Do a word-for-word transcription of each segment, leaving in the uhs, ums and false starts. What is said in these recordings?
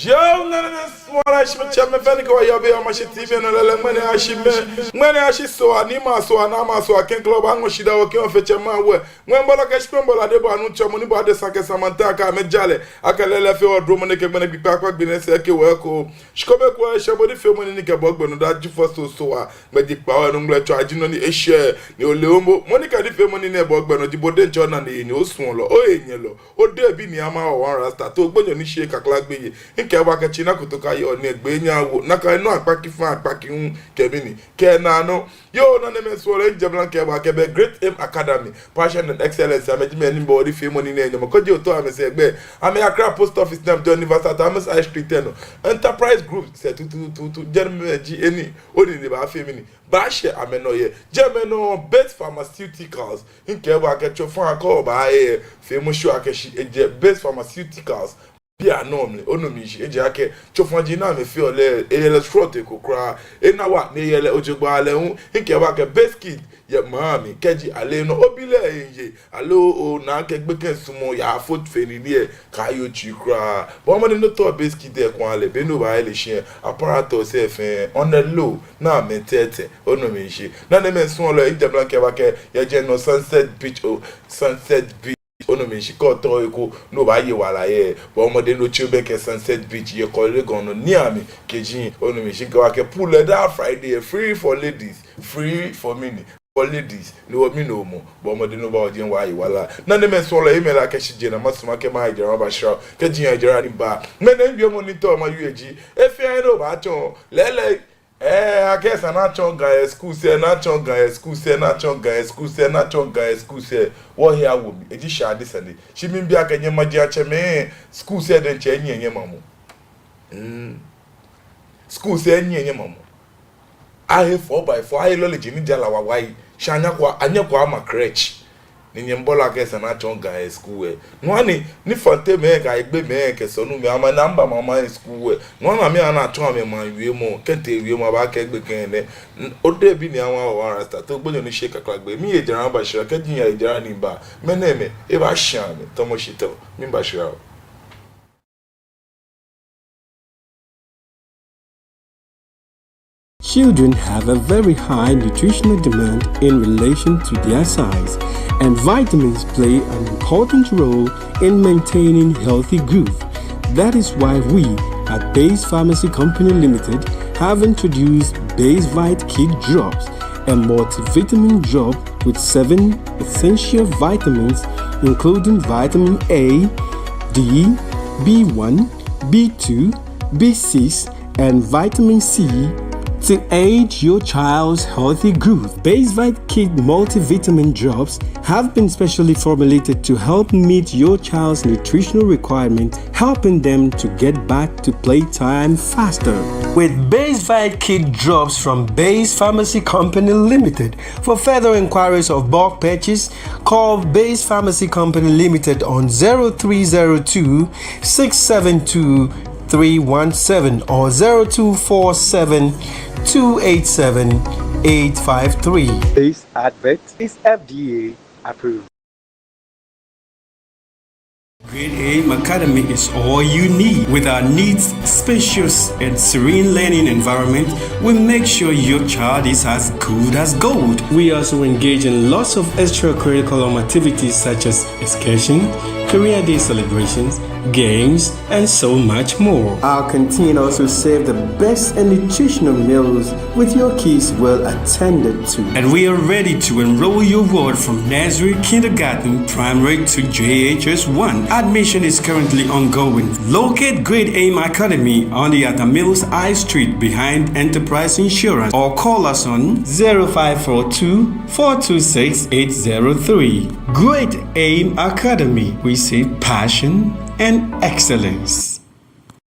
Yoo, nanemɛi, suɔlɔi, shimɔtsɛmɛi fɛɛ ni kɛ wɔ yɔɔ biɛ yɛ Omashi T V nɔ lɛ, ŋmɛnɛ ashi mɛɛ, ŋmɛnɛ ashi Soo, ni ma Soo, na ma Soo, kɛ ŋkɛlɛ ba ŋɔ shidaa wɔ kɛ wɔfee tsɛ ma wɛ. Ŋmɛnɛ bɔlɔ kɛ shikpɔŋ bɔlɔ adebɔɔ anu tsɔmɔ ni bɔ adesa kɛ samanta ka amɛjalɛ. Akɛ lɛlɛ fɛɛ wɔ dromɔ nɛkɛ ŋmɛnɛ gbi kpakpa gbi nɛɛ sɛɛ kɛ wɔ ko. Shikome ko eshɛ bɔ ni fɛɛ mɔ ni kɛ bɔ gbɛ nɔ da ji fɔ so so wa. Ŋmɛji kpa wɔ nɔ ŋmɛlɛ tsɔ aji nɔ ni eshɛ ni ole ombo. Mɔ ni kɛ ni fɛɛ mɔ ni nɛ bɔ gbɛ nɔ ji bo diɛŋtsɛ ona ni ni osuɔlɔ, ohenyɛlɔ. Odebi ni ama wɔ wan rasta. To gbonyo ni shi kakla gbeyei. Ŋkɛɛ bo akɛ tsi na koto ka yɔɔ ni egbe nya wo. Nakai nɔ akpaki fa akpaki hu kɛ mɛni. Kɛ na nɔ. Yoo, nanemɛi, suɔlɔi, mijɛ mla mikɛɛ bo akɛ bɛ Great Aim Academy, Passion and Excellence, amɛji mɛi ni bɔ ni fɛɛ mɔ ni nɛ nyɔmɔ. Kɔji otao amɛsɛɛ gbɛ, amɛyɛ Accra Post Office nɛɛ, John Evans Atta Mills High Street lɛ nɔ. Enterprise Group, sɛɛ tutuutu, jɛmɛ ji he ni, onine baafee mɛni, baashɛ amɛnɔ yɛ. Jɛmɛ nɔ Base Pharmaceuticals, ŋkɛɛ bo akɛ tsofa kɔ baaye, feemɔ sure akɛ shi, ejɛ Base Pharmaceuticals. Bianɛ mli, onu mi shishi, ejaakɛ tsofa ji nɔ ni amɛfeɔ lɛ, eyɛ lɛ srɔto ko kwraa, ena wa ni eyɛ lɛ ojogbaŋŋ lɛ hu, ŋkɛɛ bo akɛ Base Kid yɛ maŋ mli, kɛji ale nɔ obi lɛ eye, aloo ona akɛ gbekɛ sumɔɔ yafo fe nii lɛ, kaaye otsui kwraa. Bɔɔ mɔdɛŋ ni otao Base Kid lɛ koni ale, be ni obaaye lɛ shi lɛ, apparatus lɛ fɛɛ, on the low, ni amɛtɛtɛ, onu mi shishi. Nanemɛi, suɔlɔi, mijɛ mla mikɛɛ bo akɛ, yɛ jɛmɛ nɔ Sunset Beach, o, Sunset Beach. Onu mi shishi, kɛ otao he ko ni obaaye wala yɛ, bɔɔ mɔdɛŋ ni otsi obɛ kɛ Sunset Beach yɛ Korle Gonno niiamli kɛji, onu mi shishi, ŋkɛɛ bo akɛ pool lɛ daa Friday, free for ladies, free for mɛni, for ladies, ni wɔ mɛni omɔ, bɔɔ mɔdɛŋ ni oba wɔjɛŋ wɔye wala. Nanemɛi, suɔlɔi, email akɛ shi jɛmɛ nɔ masumɔ akɛ maye jara mabashra, kɛji miya jara ni miba. Ŋmɛnɛ miwiemɔ ni mitao mawie ji, he fɛɛ he ni obaatsɔ, lɛɛlɛŋ, Ee, akɛ esa ni atsɔɔ Ga yɛ schools lɛ, ni atsɔɔ Ga yɛ schools lɛ, ni atsɔɔ Ga yɛ schools lɛ, ni atsɔɔ Ga yɛ schools lɛ. Wɔhe awo mi, eji shade sane. Shi miibi akɛ nyɛ maji atsɛmɛi, schools lɛ diɛŋtsɛ enyiɛ nyɛmamɔ. Mm. Schools lɛ enyiɛ nyɛmamɔ. Ahe four by four, ahe lɔle ji ni jara wawai. Shi anyɛko, anyɛko ama crèche. Ni nyɛmiibolɔ akɛ esa ni atsɔɔ Ga yɛ school lɛ. No hewɔ ni, ni Fantemɛi kɛ Egbeimɛi kɛ Sɔnumɛi ama ni amɛba amɛya school lɛ. No hewɔ ni amɛya ni atsɔɔ amɛ maŋ wiemɔ, kɛ mitee wiemɔ aba kɛ gbekɛ nɛɛ. N-, odebi ni ama wɔ wan rasta, to gbonyo ni shi kakla gbeyei. Miye jara mabashra, kɛji miya jara ni miba. Mɛnɛmɛi, ebaashã mi, tɔmɔ shi tɔ, miibashra o. Children have a very high nutritional demand in relation to their size, and vitamins play an important role in maintaining healthy growth. That is why we at Base Pharmacy Company Limited have introduced Basevite Kid Drops, a multivitamin drop with seven essential vitamins, including vitamin A, D, B one, B two, B six, and vitamin C to aid your child's healthy growth. Basevite Kid multivitamin drops have been specially formulated to help meet your child's nutritional requirement, helping them to get back to playtime faster. With Basevite Kid Drops from Base Pharmacy Company Limited, for further inquiries of bulk purchase, call Base Pharmacy Company Limited on zero three zero two, six seven two, three one seven or zero two four seven, two eight seven, eight five three. This advert is F D A approved. Great Aim Academy is all you need. With our neat, spacious, and serene learning environment, we make sure your child is as good as gold. We also engage in lots of extracurriculum activities such as excursion, career day celebrations, games, and so much more. Our canteen also serve the best and nutritional meals with your kids well attended to. And we are ready to enroll your ward from nursery, kindergarten, primary to J H S one. Admission is currently ongoing. Locate Great Aim Academy on the Atta Mills High Street behind Enterprise Insurance or call us on zero five four two, four two six, eight zero three. Great Aim Academy, we see passion and excellence.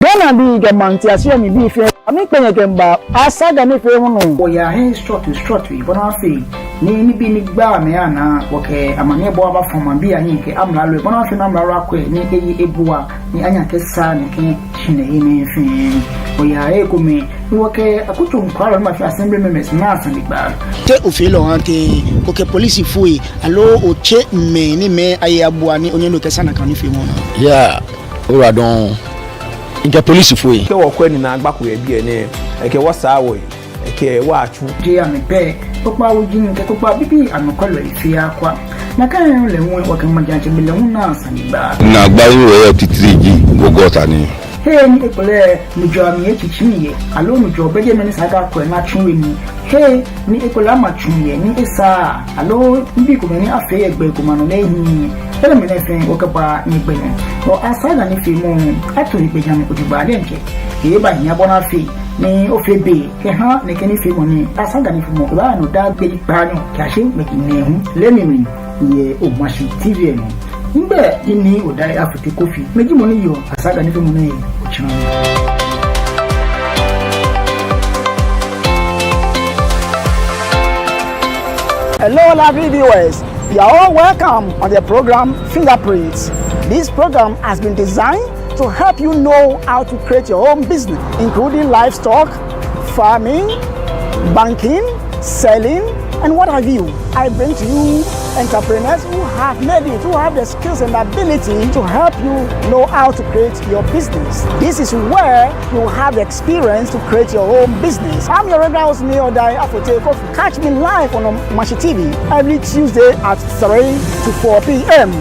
Ghanabii kɛ maŋtiase lɛ mli bii fɛɛ, amɛkpɛ nyɛ kɛmiiba Asaga nifeemɔ nɔ. Wɔyaa hei srɔtoi srɔtoi bɔ ni afee ni nibii ni gbaa mɛi anaa, wɔkɛ amaniɛbɔɔ abafɔ maŋbii ahiɛ kɛ amralo, bɔ ni afee ni amralo akwɛ ni eye ebua ni anyɛ akɛsaa nɛkɛ shihilɛi nɛɛ fɛɛ. Wɔyaa hei komɛi ni wɔkɛ akutso nɔkwɛlɔi ni bafee assembly members naa sanegbaa. Te ofeɔ lɛ ohaa tɛŋŋ, okɛ polisifoi aloo otsɛ mɛi ni amɛye abua ni onyɛ ni okɛsaa nakai nifeemɔ nɛɛ? Yeah, ora dɔŋŋ. Mikɛ polisifoi. Kɛ wɔkwɛ ni naagba ko yɛ biɛ nɛɛ, ekɛ wɔ saa wɔyi, ekɛ wɔ atsu. Jeee amɛ pɛ, kpokpaa wuji kɛ kpokpaa bibii anɔkwɛlɔi fɛɛ akwa. Nakai nɔŋŋ lɛ hu wɔkɛ majiatsɛmɛi lɛ hu naa sanegbaa. Naagbai ni wɔyɔɔ titri ji Gɔgɔta ni. Hei ni ekpɛlɛɛɛ nujɔɔ amli etsitsi yɛ, aloo nujɔɔ bɛ jɛmɛ ni sa akɛ akwɛ ni atsu he nii. Hei ni ekpɛlɛɛɛ ama tsu yɛ ni esaaa, aloo nibii komɛi ni afee yɛ gbɛ komɛi anɔ ni ehiii. Enɛɛmɛi fɛɛ wɔkɛbaa nyɛgbɛ nɔ. Wɔ Asaga nifeemɔ ato egbɛjianɔ jogbaŋŋ diɛŋtsɛ. Ebaahi abɔ naa fɛɛ ni ofee be kɛha nɛkɛ nifeemɔ nɛɛ. Asaga nifeemɔ ebaa nɔ daa gbi kpaanyɔ kɛyashi ŋmɛji nɛɛhu. Lɛ mi mli yɛ Omashi T V nɔ. Migbɛi ji Nii Odai Afotey Kofi. Mi ji mɔ ni yɔɔ Asaga nifeemɔ nɛɛ otsiaŋ. Hello, lovely viewers. You are all welcome on the program Fingerprints. This program has been designed to help you know how to create your own business, including livestock, farming, banking, selling, and what have you. I bring to you entrepreneurs who have made it, who have the skills and ability to help you know how to create your business. This is where you have the experience to create your own business. I'm your regular host, Nii Odai Afotey Kofi. Catch me live on Omashi T V every Tuesday at three to four p m.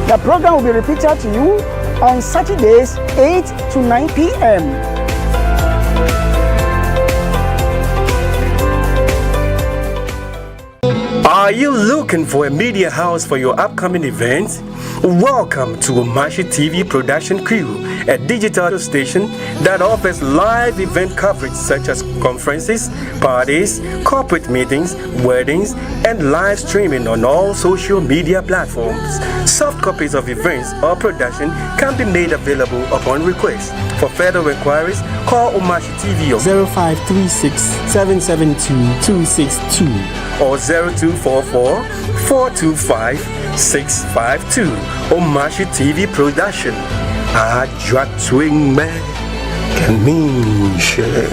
The program will be repeated to you on Saturdays, eight to nine p m. Are you looking for a media house for your upcoming events? Welcome to Omashi T V production crew, a digital station that offers live event coverage such as conferences, parties, corporate meetings, weddings, and live streaming on all social media platforms. Soft copies of events or production can be made available upon request. For further inquiries, call Omashi T V on zero five three six, seven seven two, two six two or zero two four four, four two five, six five two. Omashi T V production. Ajwa twin me. Kɛ miishɛɛ.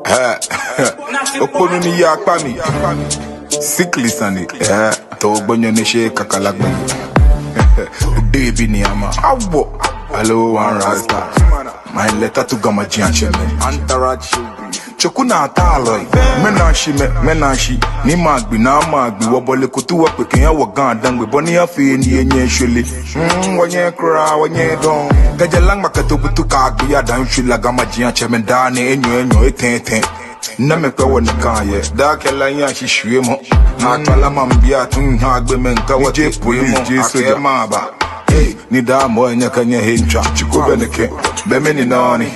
Hɛ. Okponu ni ya kpa mi. Sikli sane. Hɛ. Too gbonyo ni shi kakala gbonyo. Baby ni ama. Awo. Hello, one rasta. My letter to Gamaji and Sheme. Entourage. Tsoku naa taalɔi. Mɛni shi mɛ, mɛni shi. Ni magbi, na magbi. Wɔbɔle kutu wɔkpe kɛya wɔ Ga Dangme. Bɔ ni afee ni enyɛ shwele. Mm, wɔnyɛ kura, wɔnyɛ dɔŋŋ. Kɛjɛ Laŋma kɛto Butu kɛgbe ya Dan shwila Gamaji and Sheme daa nɛɛ enyɔ, enyɔ, etɛ, etɛ. Namɛi kpɛ wɔ ni kaa yɛ. Daa kɛ la nya shi shwie mɔ. Na twa la ma mbi a tun ha gbe mɛ nka wɔ je police, je soja. Akɛ ma ba. Hey. Ni daa mɔ nyɛ kɛ nyɛhe ntswa. Tsi ko bɛ nɛkɛ. Bɛ mɛni nɔ ni.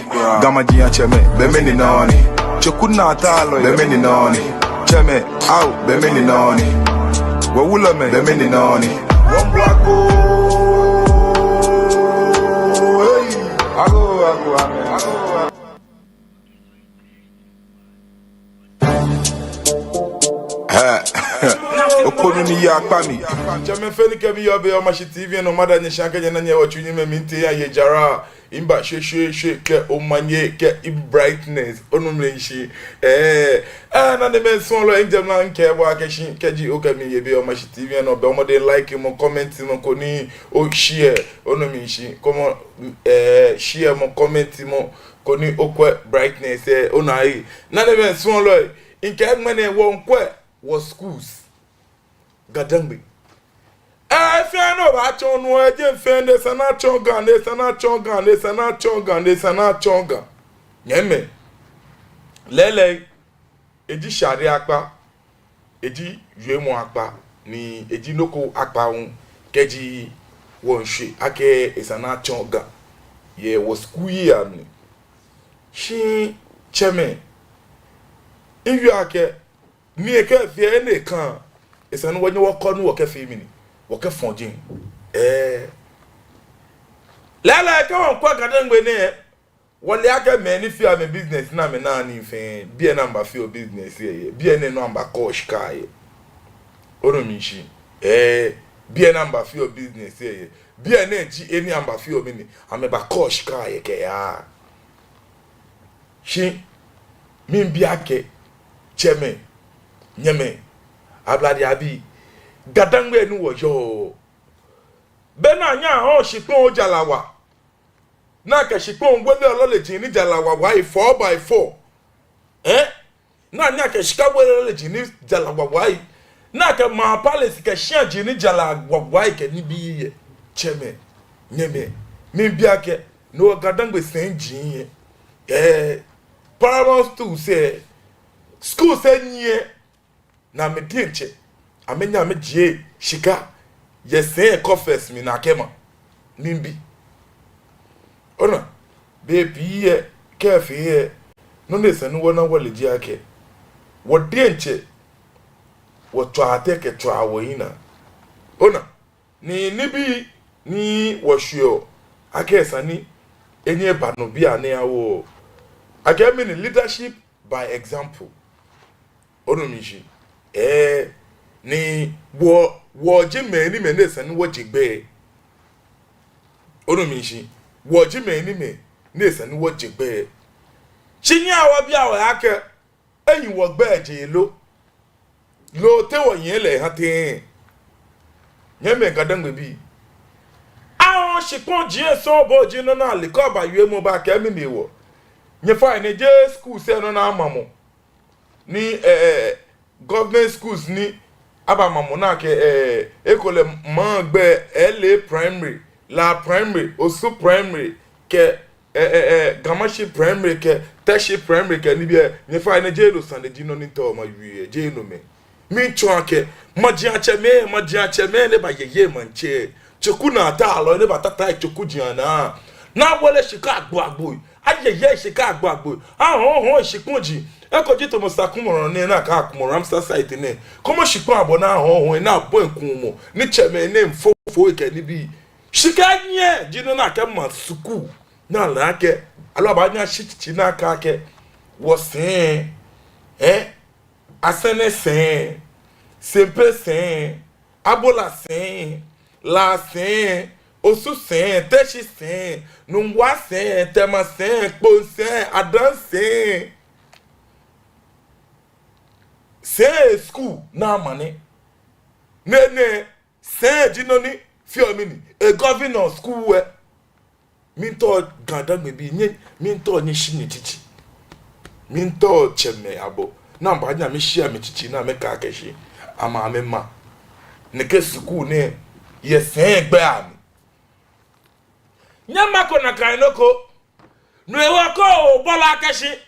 Gamaji and Sheme. Bɛ mɛni nɔ ni. Tsoku naa taalɔi. Bɛ mɛni nɔ ni. Sheme. Awo. Bɛ mɛni nɔ ni. Wɔ wulɔmɛi. Bɛ mɛni nɔ ni. Wɔmbɔ agoo. Hey. Agoo, agoo, amɛ. Agoo, agoo. Hɛ. Okponu ni ya kpa mi. Tsɛmɛi fɛɛ ni kɛ mi yɔɔ biɛ yɛ Omashi T V nɔ, mada nyɛ shi akɛ nyɛna nyɛ wɔ tsu nyɛmimɛi, miitee ya yɛ jara. Miba shwe shwe shwe kɛ omanye kɛ brightness. Onu mi shishi. Eh, ah, nanemɛi suɔlɔi, ŋjɛ mla ŋkɛɛ bo akɛ shi kɛji okɛ mi yɛ biɛ yɛ Omashi T V nɔ, bɔɔ mɔdɛŋ like mɔ, comment mɔ, koni o share. Onu mi shishi. Kɔmɔ, eh, share mɔ, comment mɔ. Koni okwɛ brightness, eh, ona ei. Nanemɛi suɔlɔi, Mikɛɛ ŋmɛnɛ wɔŋkwɛ wɔ schools. GaDangme. Ɛɛ, fɛɛ nɔ baatsɔɔ nɔ, eji fɛɛ nɔ, esa ni atsɔɔ Ga, esa ni atsɔɔ Ga, esa ni atsɔɔ Ga, esa ni atsɔɔ Ga. Nyɛmimɛi. Lɛɛlɛŋ, eji shade akpa, eji wiemɔ akpa, ni eji nɔ ko akpa hu, kɛji wɔŋshwe akɛ esa ni atsɔɔ Ga yɛ wɔ school year mli. Shi tsɛmɛi, miwie akɛ, ni ekɛɛ fɛɛ nɔ ni eka, esa ni wɔnyɛ wɔkɔ ni wɔkɛfee mɛni, wɔkɛfɔ jeŋ. Ɛɛ. Lɛɛlɛŋ kɛ wɔŋkwɛ GaDangme nɛɛ, wɔle akɛ mɛi ni feɔ amɛ business ni amɛnaa nii fɛɛ, biɛ ni amɛbafeɔ business lɛ yɛ, biɛ nɛɛ nɔ amɛbakɔɔ shika yɛ. Onu mishishi? Ɛɛ, biɛ ni amɛbafeɔ business lɛ yɛ, biɛ nɛɛ ji he ni amɛbafeɔ mɛni, amɛbakɔɔ shika yɛ kɛyaa. Shi miibi akɛ, tsɛmɛi, nyɛmɛi, ablade abii, GaDangme ni wɔyɔɔ, bɛ ni anyɛ ahɔɔ shikpɔŋ ojalawa, ni akɛ shikpɔŋ wele lɔle ji ni jalawa wa yi four by four. Ɛɛ? Ni anyɛ akɛ shika wele lɔle ji ni jalawa wa yi. Ni akɛ maŋ palace kɛ shia ji ni jalawa wa yi kɛ nibii yɛ. Tsɛmɛi, nyɛmɛi, miibi akɛ, no GaDangme sɛi ji yɛ. Ɛɛ, paramount schools lɛ, schools lɛ nyiɛ, ni amɛ diɛŋtsɛ amɛnyɛ amɛjie shika yɛ sɛi coffers mli ni akɛma. Miibi. Ona, bei pii lɛ, kɛ efee lɛ, nɔ ni esa ni wɔna wɔle ji akɛ, wɔ diɛŋtsɛ wɔtswaa tɛ kɛtswaa wɔyi naa. Ona, ni nibii ni wɔshweɔ akɛ esa ni enyɛ eba nɔ bianɛ awo, akɛ mɛni, leadership by example. Onu mishishi? Ɛɛ, ni wɔ, wɔji mɛi ni mɛi ni esa ni wɔje gbɛ. Onu mishishi? Wɔji mɛi ni mɛi ni esa ni wɔje gbɛ. Shi nyɛhaa wɔbia wɔhe akɛ, ehi wɔgbɛi jee lo? Loo te wɔhiɛ lɛ ha tɛŋŋ? Nyɛmɛi GaDangme bii, ahɔɔ shikpɔŋ jie sɔŋŋ bo ji nɔ ni ale kɛ oba wiemɔ ba kɛ mɛni hewɔ. Nyɛfainɛ jeee schools lɛ nɔ ni amamɔ. Ni, ɛɛ, government schools ni abamamɔ ni akɛ, ɛɛ, ekolɛ maŋ gbɛi, L A Primary, La Primary, Osu Primary, kɛ, ɛɛ, ɛɛ, ɛɛ, Ga Mashie Primary kɛ Teshie Primary kɛ nibii lɛ, nyɛfainɛ jeee no sane ji nɔ ni mitao mawie, jeee no mɛ. Miitsɔɔ akɛ, majiatsɛmɛi, majiatsɛmɛi ni bayeyeɔ maŋtsɛ, tsoku naa ta alɔ ni batata tsoku ji anaa. Ni awole shika agbo agbo, ayeye shika agbo agbo, ahɔɔhɔɔ shikpɔji. Eko ji tamɔ Sakumɔnɔ nɛɛ ni akɛɛ Akumɔ Ramsar site nɛɛ. Kɔmɔ shikpɔŋ abɔ ni ahɔɔhɔɔ, ni abɔ ekumɔ, ni tsɛmɛi ni mfofo kɛ nibii. Shika nyiɛ ji nɔ ni akɛma school. Ni ale akɛ, aloo abaanyɛ ashi tsitsi ni akɛɛ akɛ, wɔsɛi, ɛɛ, Asɛnɛ sɛi, Sempe sɛi, Abola sɛi, La sɛi, Osu sɛi, Teshie sɛi, Nungua sɛi, Tema sɛi, Kpone sɛi, Adan sɛi. Sɛi school ni ama nɛ. Nɛɛ, nɛɛ, sɛi ji nɔ ni feɔ mɛni, e governor school lɛ. Miitao GaDangme bii, nyɛ, miitao nyɛshi nyɛtsitsi. Miitao tsɛmɛi abɔ ni amɛbaanyɛ amɛshi amɛtsitsi ni amɛkɛɛ akɛ shi, ama amɛma nɛkɛ school nɛɛ yɛ sɛi gbɛi amli. Nyɛmako nakai nɔ ko. No hewɔ kɛ obɔle akɛ shi,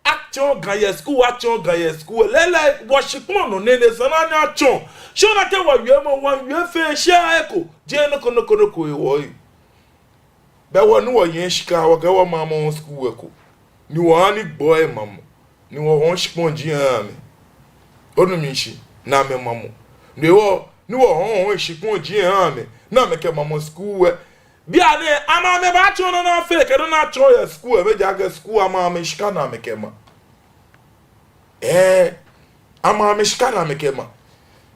atsɔɔ Ga yɛ school, atsɔɔ Ga yɛ school. Lɛɛlɛŋ, wɔshikpɔŋ nɔ nɛɛ ni esa ni anyɛ atsɔɔ. Shi ona akɛ wɔwiemɔ, wɔmiiwie fɛɛ shi eko, jeee nɔ ko, nɔ ko, nɔ ko hewɔ. Bɛ wɔ ni wɔyɛ shika, wɔkɛ wɔmamɔ school lɛ eko. Ni wɔha ni gbɔi mamɔ. Ni wɔhɔɔ shikpɔji aha amɛ. Onu mishishi? Ni amɛmamɔ. Ni wɔ, ni wɔhɔɔ shikpɔji aha amɛ, ni amɛkɛmamɔ school lɛ. Bianɛ, ama amɛ baatsɔɔ nɔ ni afee kɛ nɔ ni atsɔɔ yɛ school lɛ, ejaakɛ school ama amɛ shika ni amɛkɛma. Ɛɛ, ama amɛ shika ni amɛkɛma.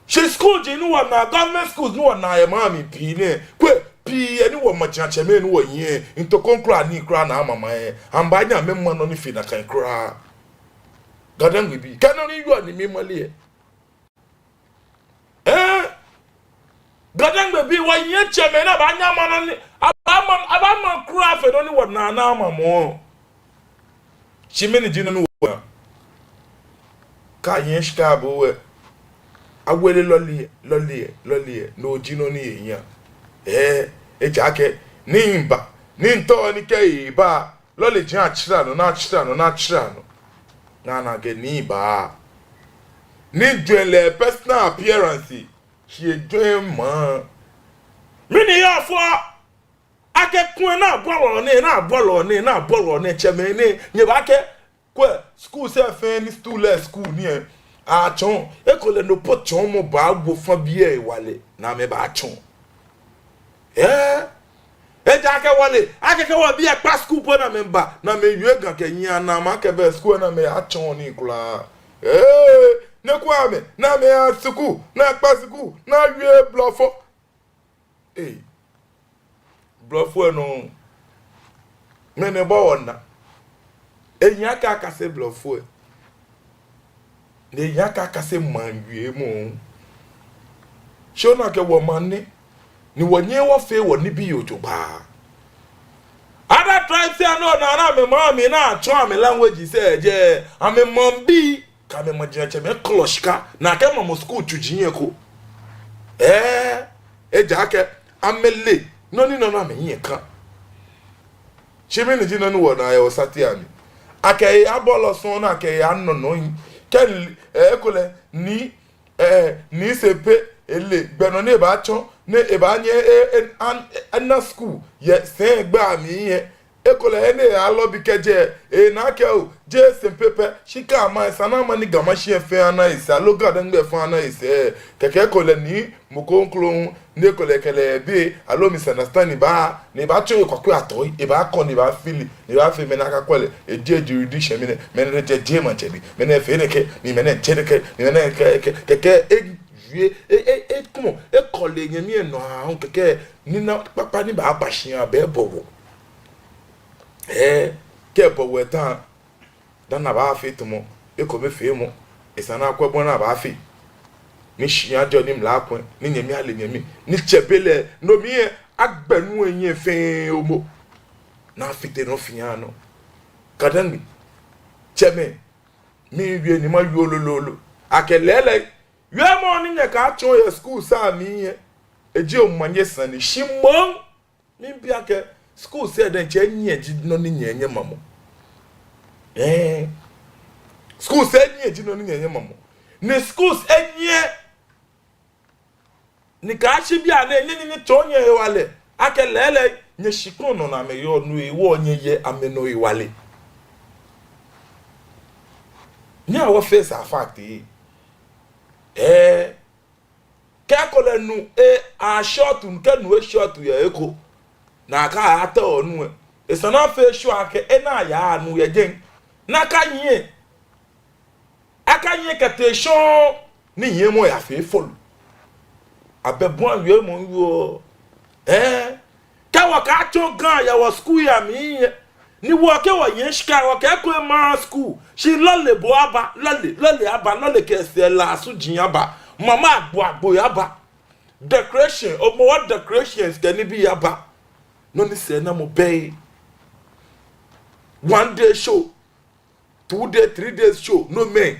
Shi school ji ni wɔnaa, government schools ni wɔnaa yɛ maŋ mli pii nɛɛ, kwɛ, pii yɛ ni wɔ majiatsɛmɛi ni wɔyɛ, ntoko kwraa ni kwraa ni amama lɛ, amɛbaanyɛ amɛma nɔ ni fe nakai kwraa. GaDangme bii, kɛ nɔ ni yɔɔ ni mimale lɛ. Ɛɛ, GaDangme bii, wɔyɛ tsɛmɛi ni abaanyɛ ama nɔ ni, abaama, abaama kwraa fe nɔ ni wɔnaa ni amamɔ. Shi mɛni ji nɔ ni wɔnaa? Kɛ aye shika bo we, awele lɔle, lɔle, lɔle, no ji nɔ ni ehiaa. Ee, ejaakɛ, ni mba, ni mitao ni kɛ eba, lɔle ji atsara nɔ, ni atsara nɔ, ni atsara nɔ. Ni ana akɛ ni ba. Ni jwɛŋ lɛ personal appearance, shi ejwɛŋ maŋ. Mɛni yɔɔ fɔ? Akɛ kwɛ, ni abɔlɔ nɛɛ, ni abɔlɔ nɛɛ, ni abɔlɔ nɛɛ, tsɛmɛi nɛɛ, nyɛbaakɛɛ, kwɛ, school sɛɛ fɛɛ ni stool lɛ school ni ɛ, atsɔɔ, ekolɛ no po tsɔɔmɔ baawo fã bii lɛ hewalɛ, ni amɛbaatsɔɔ. Ee, ejaakɛ wɔle akɛ kɛ wɔbii lɛ kpa school po ni amɛba, ni amɛwie Ga kɛnyiɛ, ni amɛkɛɛ bɛ school ni amɛyatsɔɔ nii kwraa. Ee, nyɛkwɛ amɛ, ni amɛya school, ni akpa school, ni awie blɔfo. Ee, blɔfo lɛ nɔ, mɛni bɔ wɔna? Ehiaa akɛ akase blɔfo lɛ. Ni ehiaa akɛ akase maŋ wiemɔ. Shi ona akɛ wɔmaŋ nɛ, ni wɔnyɛɛɛ wɔfee wɔnibii jogbaŋŋ. Other tribes lɛ nɔ, ni amɛmaŋ mli ni atsɔɔ amɛ languages lɛ jɛi, amɛmaŋbii kɛ amɛmajiatsɛmɛi kɔlɔ shika, ni akɛmamɔ school tsuji lɛ eko. Ee, ejaakɛ amɛle nɔ ni nɔ ni amɛhiɛ kã. Shi mɛni ji nɔ ni wɔna yɛ wɔsatii amli? Akɛ eya bɔlɔ sɔŋŋ ni akɛ eya nɔnɔ yi. Kɛ, ee, ekolɛ ni, ee, ni Sempe ele gbɛ nɔ ni ebaatsɔ, ni ebaanyɛ, ee, ee, an-, ee, ana school yɛ sɛɛ gbɛ amli lɛ. Ekolɛ enɛ alɔ bi kɛjɛ, ena akɛ oo, jeee Sempe pɛ, shi kɛ ama, esa ni ama ni Ga Mashie fɛɛ ana esɛɛ, aloo Ga-Dangme fɛɛ ana esɛɛ. Kɛkɛ ekolɛ ni mɔ kroko hu, ni ekolɛ kɛ lɛ bi, aloo misunderstanding ba, ni ebaatsɔ ekɔkɔɔ atoi, ebaakɔ ni ebaafili, ni ebaafee mɛni akakwɛ lɛ, eji jurisdiction mli nɛ, mɛni lɛ jɛ jɛmɛ maŋtsɛ ni, mɛni efee nɛkɛ, ni mɛni etsɛ nɛkɛ, ni mɛni kɛ, kɛ, kɛkɛ, e, e, e, e, come on, ekɔle nyɛmi enɔ ahã, kɛkɛ, ni na kpakpa ni baaba shia bɛ bɔ wɔ. Ee, kɛ bɔ wɔ eta, dani abaafee tamɔ ekomefeemɔ, esa ni akwɛ bɔ ni abaafee. Ni shia ajɔ ni mla akwɛ, ni nyɛmi ale nyɛmi, ni tsɛbelɛ, no mli lɛ, agbɛnɛ enyɛ fɛɛ omɔ. Ni afite nɔ fɛɛ nɔ. Ga-Dangme, tsɛmɛi, miwie ni mawie lolo. Akɛ lɛɛlɛŋ, wiemɔ ni nyɛkɛtsɔɔ yɛ school sɛɛ mli lɛ, eji omanye sane, shi moŋ mibi akɛ, school sɛɛ diɛŋtsɛ enyiɛ ji nɔ ni nyɛnyɛ mamɔ. Ee. School sɛɛ enyiɛ ji nɔ ni nyɛnyɛ mamɔ. Ni school sɛɛ enyiɛ. Ni kɛ ashi bianɛ, nyɛ, nyɛ, nyɛtsɔɔ nyɛhewalɛ. Akɛ lɛɛlɛŋ, nyɛshikpɔŋ nɔ ni amɛyɔɔ nɔ hewɔ nyɛyɛ amɛnɔ hewalɛ. Nyɛhaa wɔ face a fact lɛ. Ee. Kɛ ekolɛ nu e a short, kɛ nu e short yɛ eko, ni akɛ atee onu lɛ, esa ni afee sure akɛ ena yaa nu yɛ jɛi. Ni akɛ nyiɛ, akɛ nyiɛ kɛtee shɔŋŋ, ni nyiɛmɔ yafee folo. Abɛ bɔ wiemɔ yɔɔ. Ee. Kɛ wɔkɛtsɔ Ga yɛ wɔ school lɛ mli lɛ, ni wɔkɛ wɔye shika wɔkɛ kwɛ maŋ school, shi lɔle bo aba, lɔle, lɔle aba, lɔle kɛ sɛɛ lasuji aba, mama agbo agbo aba, decoration, omɔ wɔ decorations kɛ nibii aba, nɔ ni sɛɛnamɔ bɛ. One day show, two day, three days show, no mɛi.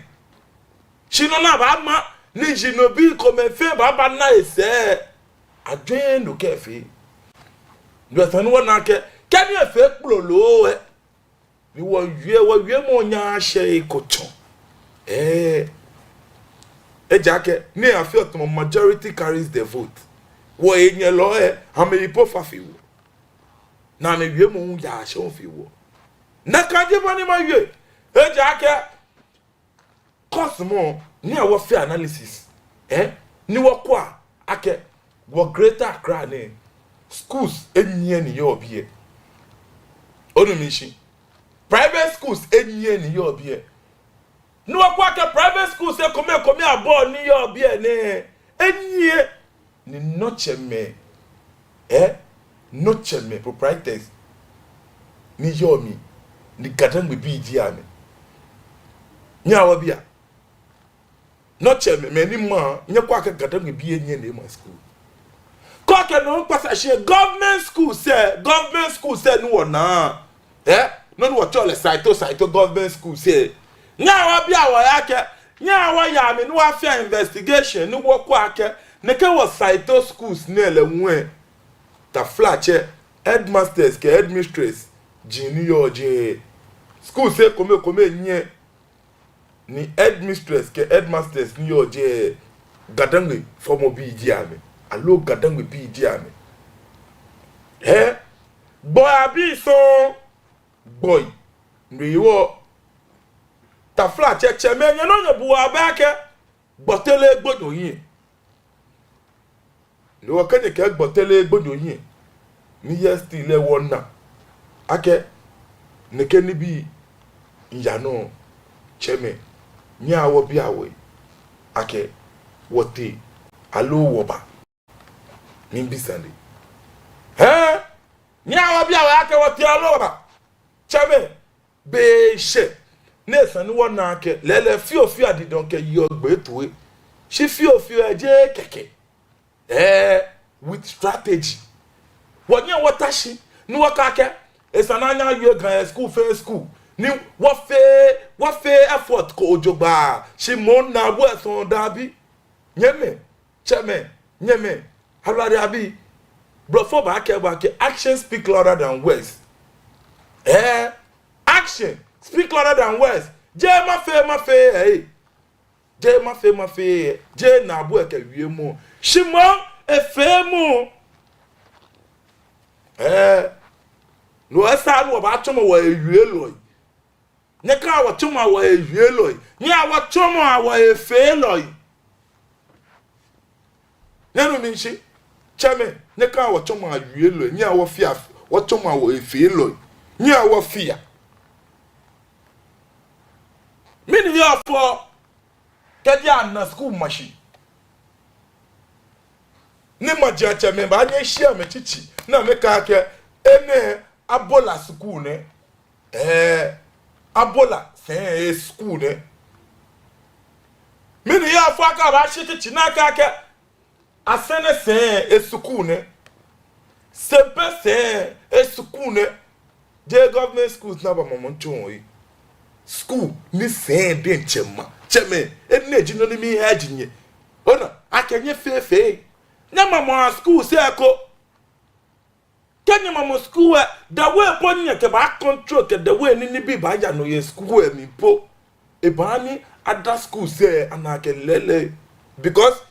Shi nɔ ni abaama, ni ji no bii komɛi fɛɛ baaba na esɛɛ. Ajwɛŋ nɔ kɛfee. Bɛ sane wɔna akɛ, kɛ ni efee kplolo lɛ, ni wɔwie, wɔwiemɔ nyɛɛɛ ashɛ eko tsɔ. Ee. Ejaakɛ, ni afeɔ tamɔ majority carries the vote. Wɔhenyɛlɔi lɛ, amɛyi po fa fe wɔ. Ni amɛwiemɔ hu yaa ashɛ fe wɔ. Nakai ji bɔ ni mawie. Ejaakɛ, kɔsɔmɔ, ni wɔfee analysis, ee, ni wɔkwɛ akɛ, wɔ Greater Accra nɛɛ, schools enyiɛ ni yɔɔ biɛ. Onu mishishi? Private schools enyiɛ ni yɔɔ biɛ. Ni wɔkwɛ akɛ private schools ekomekome abɔ ni yɔɔ biɛ nɛɛ, enyiɛ ni nɔtsɛmɛi, ee, nɔtsɛmɛi, proprietors, ni yɔɔ mli, ni Ga-Dangme bii ji amɛ. Nyɛhaa wɔbia. Nɔtsɛmɛi, mɛi ni ma, nyɛkwɛ akɛ Ga-Dangme bii enyiɛ ni ema school. Kɛ okɛ no kpasa shi, government schools lɛ, government schools lɛ ni wɔnaa. Ee, nɔ ni wɔtsɛɔ lɛ Saito, Saito government schools lɛ. Nyɛhaa wɔbia wɔhe akɛ, Nyɛhaa wɔyaa mli ni wɔfea investigation ni wɔkwɛ akɛ nɛkɛ wɔ cite schools nɛɛ lɛ ŋwɛi. Taflatsɛ, headmasters kɛ headmistress ji ni yɔɔ jɛi. Schools ekomekome nyɛ ni headmistress kɛ headmasters ni yɔɔ jɛi, Gadangme fɔmɔbii ji amɛ, aloo Gadangme bii ji amɛ. Hɛɛ, gbɔi abii sɔŋŋ, gbɔi. No hewɔ, taflatsɛ, tsɛmɛi, nyɛnɔ nyɛbua abɛ akɛ gbɔtele gbonyo hiɛ. No hewɔ kɛ nyɛkɛɛ gbɔtele gbonyo hiɛ, ni yɛ still lɛ wɔna akɛ nɛkɛ nibii miiya nɔ, tsɛmɛi, nyɛhaa wɔbia wɔhe akɛ wɔtee aloo wɔba. Miibi sane. Hɛɛ, nyɛhaa wɔbia wɔhe akɛ wɔtee aloo wɔba. Tsɛmɛi, be shɛ ni esa ni wɔna akɛ lɛɛlɛŋ fiofio adidɔŋ kɛyeɔ gbɛ toi. Shi fiofio lɛ jeee kɛkɛ. Ɛɛ, with strategy. Wɔnyɛŋ wɔta shi ni wɔkɛɛ akɛ esa ni anyɛ awie Ga yɛ school fɛɛ school. Ni wɔfee, wɔfee effort ko jogbaŋŋ. Shi moŋ naabu lɛ sɔŋŋ, dabi. Nyɛmɛi, tsɛmɛi, nyɛmɛi, ablade abii. Blɔfo baakɛɛ bo akɛ action speak louder than words. Ɛɛ, action speak louder than words. Jeee mafee, mafee, ɛɛ. Jeee mafee, mafee, ɛɛ. Jeee naabu lɛ kɛ wiemɔ. Shi moŋ efeemɔ. Ɛɛ, no lɛ esa ni wɔbaatsɔmɔ wɔhe wielɔi. Nyɛkaha wɔtsɔmɔa wɔhe wielɔi. Nyɛhaa wɔtsɔmɔa wɔhe feelɔi. Nyɛnu mi shishi? Tsɛmɛi, nyɛkaha wɔtsɔmɔa wielɔi. Nyɛhaa wɔfea, wɔtsɔmɔa wɔhe feelɔi. Nyɛhaa wɔfea. Mɛni yɔɔ fɔ kɛji ana school ma shi? Ni maŋtsɛmɛi baanyɛ ashi amɛtsitsi ni amɛkɛɛ akɛ enɛ abola school nɛ. Ɛɛ, abola sɛi school nɛ. Mɛni yɔɔ fɔ akɛ abaashi tsitsi ni akɛɛ akɛ Asɛrɛ sɛi school nɛ. Sempe sɛi school nɛ. Jeee government schools ni aba mamɔ tsɔɔ yi. School ni sɛi diɛŋtsɛ ma. Tsɛmɛi, enɛ ji nɔ ni miiha eji nyɛ. Ona, akɛ nyɛ fɛɛ fɛɛ nyɛmamɔa school sɛi ko. Kɛ nyɛmamɔ school lɛ, the way po ni nyɛkɛbaa control kɛ the way ni nibii baaya nɔ yɛ school lɛ mli po, ebaaha ni other schools lɛ ana akɛ lɛɛlɛŋ. Because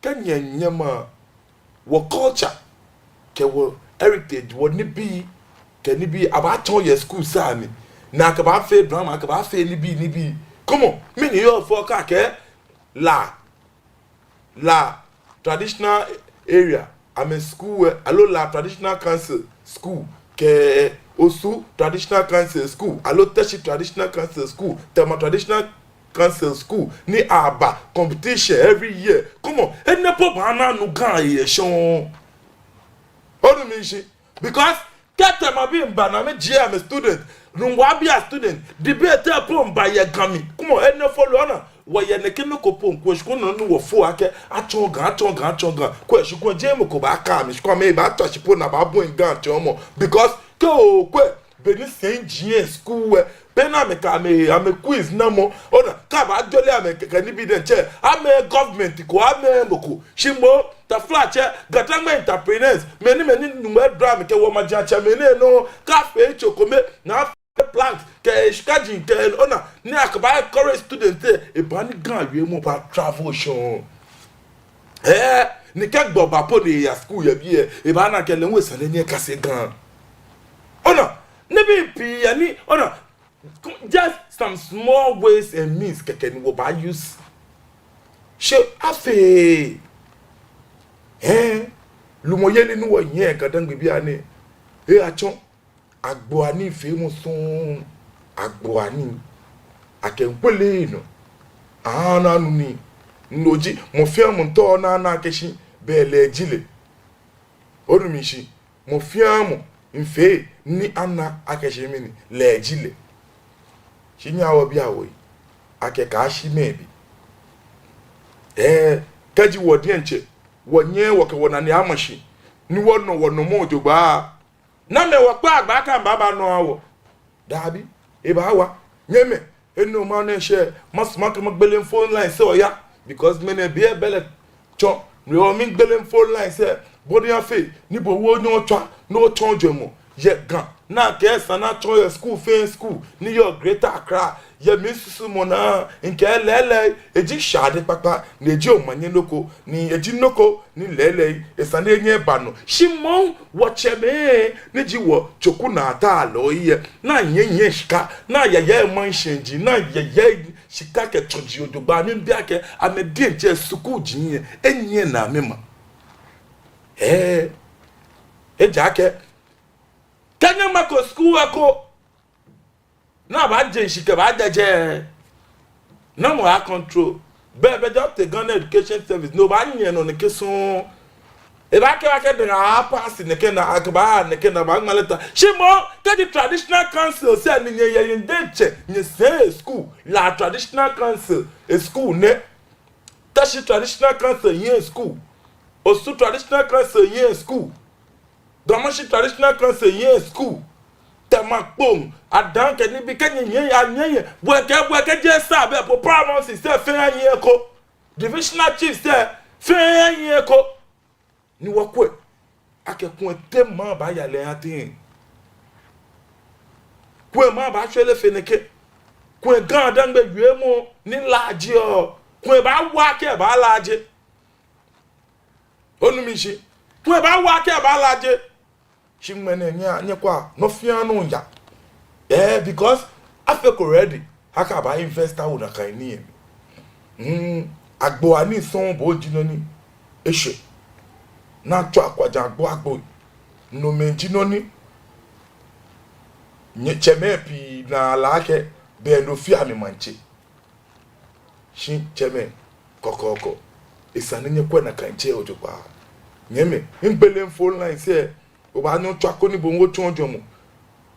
kɛ nyɛ, nyɛmaa wɔ culture kɛ wɔ heritage, wɔ nibii kɛ nibii abaatsɔɔ yɛ schools lɛ mli, ni akɛbaafee drama, akɛbaafee nibii, nibii. Come on, mɛni yɔɔ fɔ akɛ La La traditional area, amɛ school lɛ, aloo La traditional council school, kɛ Osu traditional council school, aloo Teshie traditional council school, Tema traditional council school, ni aba competition every year. Come on, enɛ po baaha ni anu Ga lɛ shɔŋŋ. Onu mi shishi? Because kɛ Temabii miiba ni amɛjie amɛ student, Nungua bii a student, debate po miiba yɛ Ga mli. Come on, enɛ folo ona. Wɔyɛ nɛkɛ nɔ ko po, kwɛ shi kwɛ nɔ ni wɔfɔ akɛ atsɔɔ Ga, atsɔɔ Ga, atsɔɔ Ga. Kwɛ shi kwɛ jeee mɔ ko baakã mi, shi kwɛ amɛ baatswa shi po ni abaabu Ga tsɔɔmɔ. Because kɛ okwɛ, be ni sɛi ji yɛ school lɛ, be ni amɛkɛ amɛ, amɛ quiz namɔ, ona, kɛ abaajɔle amɛ kɛkɛ nibii diɛŋtsɛ, amɛ government ko, amɛ mɔ ko. Shi moŋ, taflatsɛ, Gadangme entrepreneurs, mɛni, mɛni, numɛ dra mi kɛ wɔ maŋtsɛmɛi nɛɛ nɔ, kɛ afee tso kome, ni afee plank, kɛ shikaji, kɛ, ona, ni akɛbaa encourage student lɛ, ebaaha ni Ga wiemɔ baa travel shɔŋŋ. Ɛɛ, ni kɛ gbɔ ba po ni eya school yɛ biɛ, ebaana akɛ lɛ hu esa lɛ ni ekase Ga. Ona, nibii pii yɛ ni, ona, just some small ways and means kɛkɛ ni wɔbaa use. Shi afee, ɛɛ, lumɔyeli ni wɔyɛ Gadangme bianɛ, eyatsɔ agbo anii feemɔ sɔŋŋ, agbo anii. Akɛ ŋkwɛlɛ nɔ, ana nu nii. No ji, mɔ fɛɛ mɔ miitao ni ana akɛ shi, belɛ lɛ ji lɛ. Onu mi shishi? Mɔ fɛɛ mɔ miifee ni ana akɛ shi mɛni, lɛ ji lɛ. Shi nyɛhaa wɔbia wɔhe akɛ kaashi mɛɛ be. Ɛɛ, kɛji wɔ diɛŋtsɛ wɔnyɛɛɛ wɔkɛ wɔnane ama shi, ni wɔnɔ wɔnɔmɔ jogbaŋŋ, namɔ wɔkpaa gbɛ akɛ amɛbaaba anɔ aha wɔ? Dabi, ebaawa. Nyɛmɛi, Enɔ ma nɛ shɛ, masumɔ akɛ magbele phone lines lɛ oya, because mɛnɛ biɛ bɛ lɛ tsɔ, no hewɔ migbele phone lines lɛ, bɔ ni afee ni bo hu onyɛ otswa, ni otsɔɔ ojwɛŋmɔ yɛ Ga, ni akɛ esa ni atsɔɔ yɛ school fɛɛ school ni yɔɔ Greater Accra. Yɛ misusumɔ naa, mikɛɛ lɛɛlɛŋ, eji shade kpakpa, ni eji omanye nɔ ko, ni eji nɔ ko ni lɛɛlɛŋ esa ni enyɛ eba nɔ. Shi moŋ wɔtsɛmɛi ni ji wɔtsokunaatalɔi lɛ, ni anyɛnyɛ shika, ni ayaye maŋshiɛji, ni ayaye shika kɛtsɔji ojogbaŋŋ, miibi akɛ amɛ diɛŋtsɛ school ji lɛ, enyiɛ ni amɛma. Ɛɛ, ejaakɛ kɛ nyɛmako school lɛ eko, ni abaaje shi kɛbaajaje, namɔ aacontrol? Bɛ, bɛ just te Ghana Education Service, no obaanyiɛ nɔ nɛkɛ sɔŋŋ. Ebaakɛɛ akɛ dani apass nɛkɛ naa, akɛba nɛkɛ naa, abaaŋma letter. Shi moŋ, kɛji traditional council sɛɛ ni nyɛyɛ nyɛ diɛŋtsɛ, nyɛsɛɛ school, La traditional council school nɛ. Teshie traditional council yɛ school. Osu traditional council yɛ school. Ga Mashie traditional council yɛ school. Tema Kpone, Ada kɛ nibii kɛ nyɛnyɛ, anyɛnyɛ. Bɔ ni kɛ, bɔ ni kɛ jeee sɛɛ bɛ po, paramountcy sɛɛ fɛɛ anyɛ eko. Divisional chiefs sɛɛ fɛɛ anyɛ eko. Ni wɔkwɛ akɛ kulɛ te maŋ baaya lɛ ateŋ. Kulɛ maŋ baashwere fe nɛkɛ. Kulɛ GaDangme wiemɔ ni laajeɔ, kulɛ baawa akɛ ebaalaaje. Onu mi shishi? Kulɛ baawa akɛ ebaalaaje. Shi ŋmɛnɛ nyɛ, nyɛkwɛa, nɔ fɛɛ nɔ yaa. Eh, because afeko ready akɛ abaa-invest awo nakai nii lɛ mli. Mm, agbo anii sɔŋŋ bɔ ji nɔ ni eshwɛ. Ni atsɔ akwaja agbo agbo. Nomɛi ji nɔ ni nyɛtsɛmɛi pii naa lɛ akɛ bɛ no fɛɛ amɛ maŋtsɛ. Shi tsɛmɛi, kɔkɔɔkɔ, esa ni nyɛkwɛ nakai tsɛ ojogbaŋŋ. Nyɛmɛi, migbele phone lines lɛ, obaanyɛ otswa koni bo hu otsɔɔ ojwɛŋmɔ.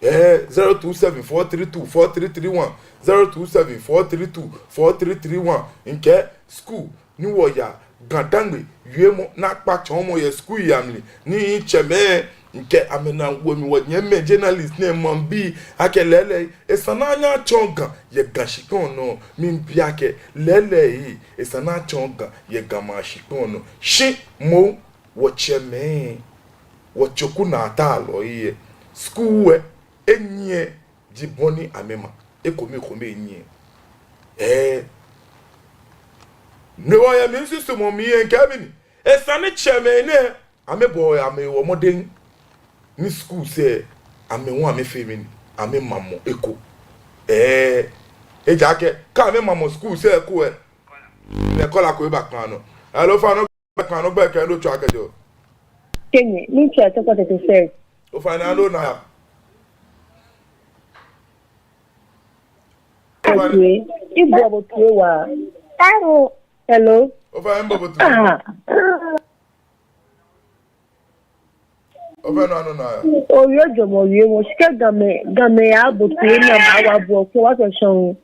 Eh, zero two seven four three two four three three one, zero two seven four three two four three three one. Mikɛɛ school ni wɔyaa GaDangme wiemɔ naakpa tsɔɔmɔ yɛ school lɛ amli, ni tsɛmɛi, mikɛɛ amɛnaa wo mi, wɔnyɛmimɛi journalist nɛɛ, maŋbii, akɛ lɛɛlɛŋ esa ni anyɛ atsɔɔ Ga yɛ Ga shikpɔŋ nɔ. Miibi akɛ lɛɛlɛŋ esa ni atsɔɔ Ga yɛ Ga maŋ shikpɔŋ nɔ. Shi moŋ wɔtsɛmɛi, wɔtsokunaatalɔi lɛ, school lɛ enyiɛ ji bɔ ni amɛma. Ekomekome enyiɛ. Eh. No hewɔ yɛ misusumɔ mli lɛ, mikɛɛ mɛni, esa ni tsɛmɛi nɛɛ, amɛbɔ amɛwɔ mɔdɛŋ ni schools lɛ, amɛ hu amɛfee mɛni, amɛmamɔ eko. Eh, ejaakɛ kɛ amɛmamɔ schools lɛ eko lɛ, ni caller ko eba kpaa nɔ. Hello, ofainɛ, ogbɛi kɛ he ni otswaa kɛjɛɔ. Kɛnɛ, ni tsɛ tɔkɔ tete sɛ. Ofainɛ, he ni ona ya. Ofainɛ. Atue, ibɔ bo tue waa. Hello. Ofainɛ, mibɔ bo tue. Ah. Ofainɛ, he ni ona ya. Owie ojwɛŋmɔ wiemɔ, shi kɛ Gamɛi, Gamɛi abo tue ni amɛwa bo ko wa sɔ shɔŋ.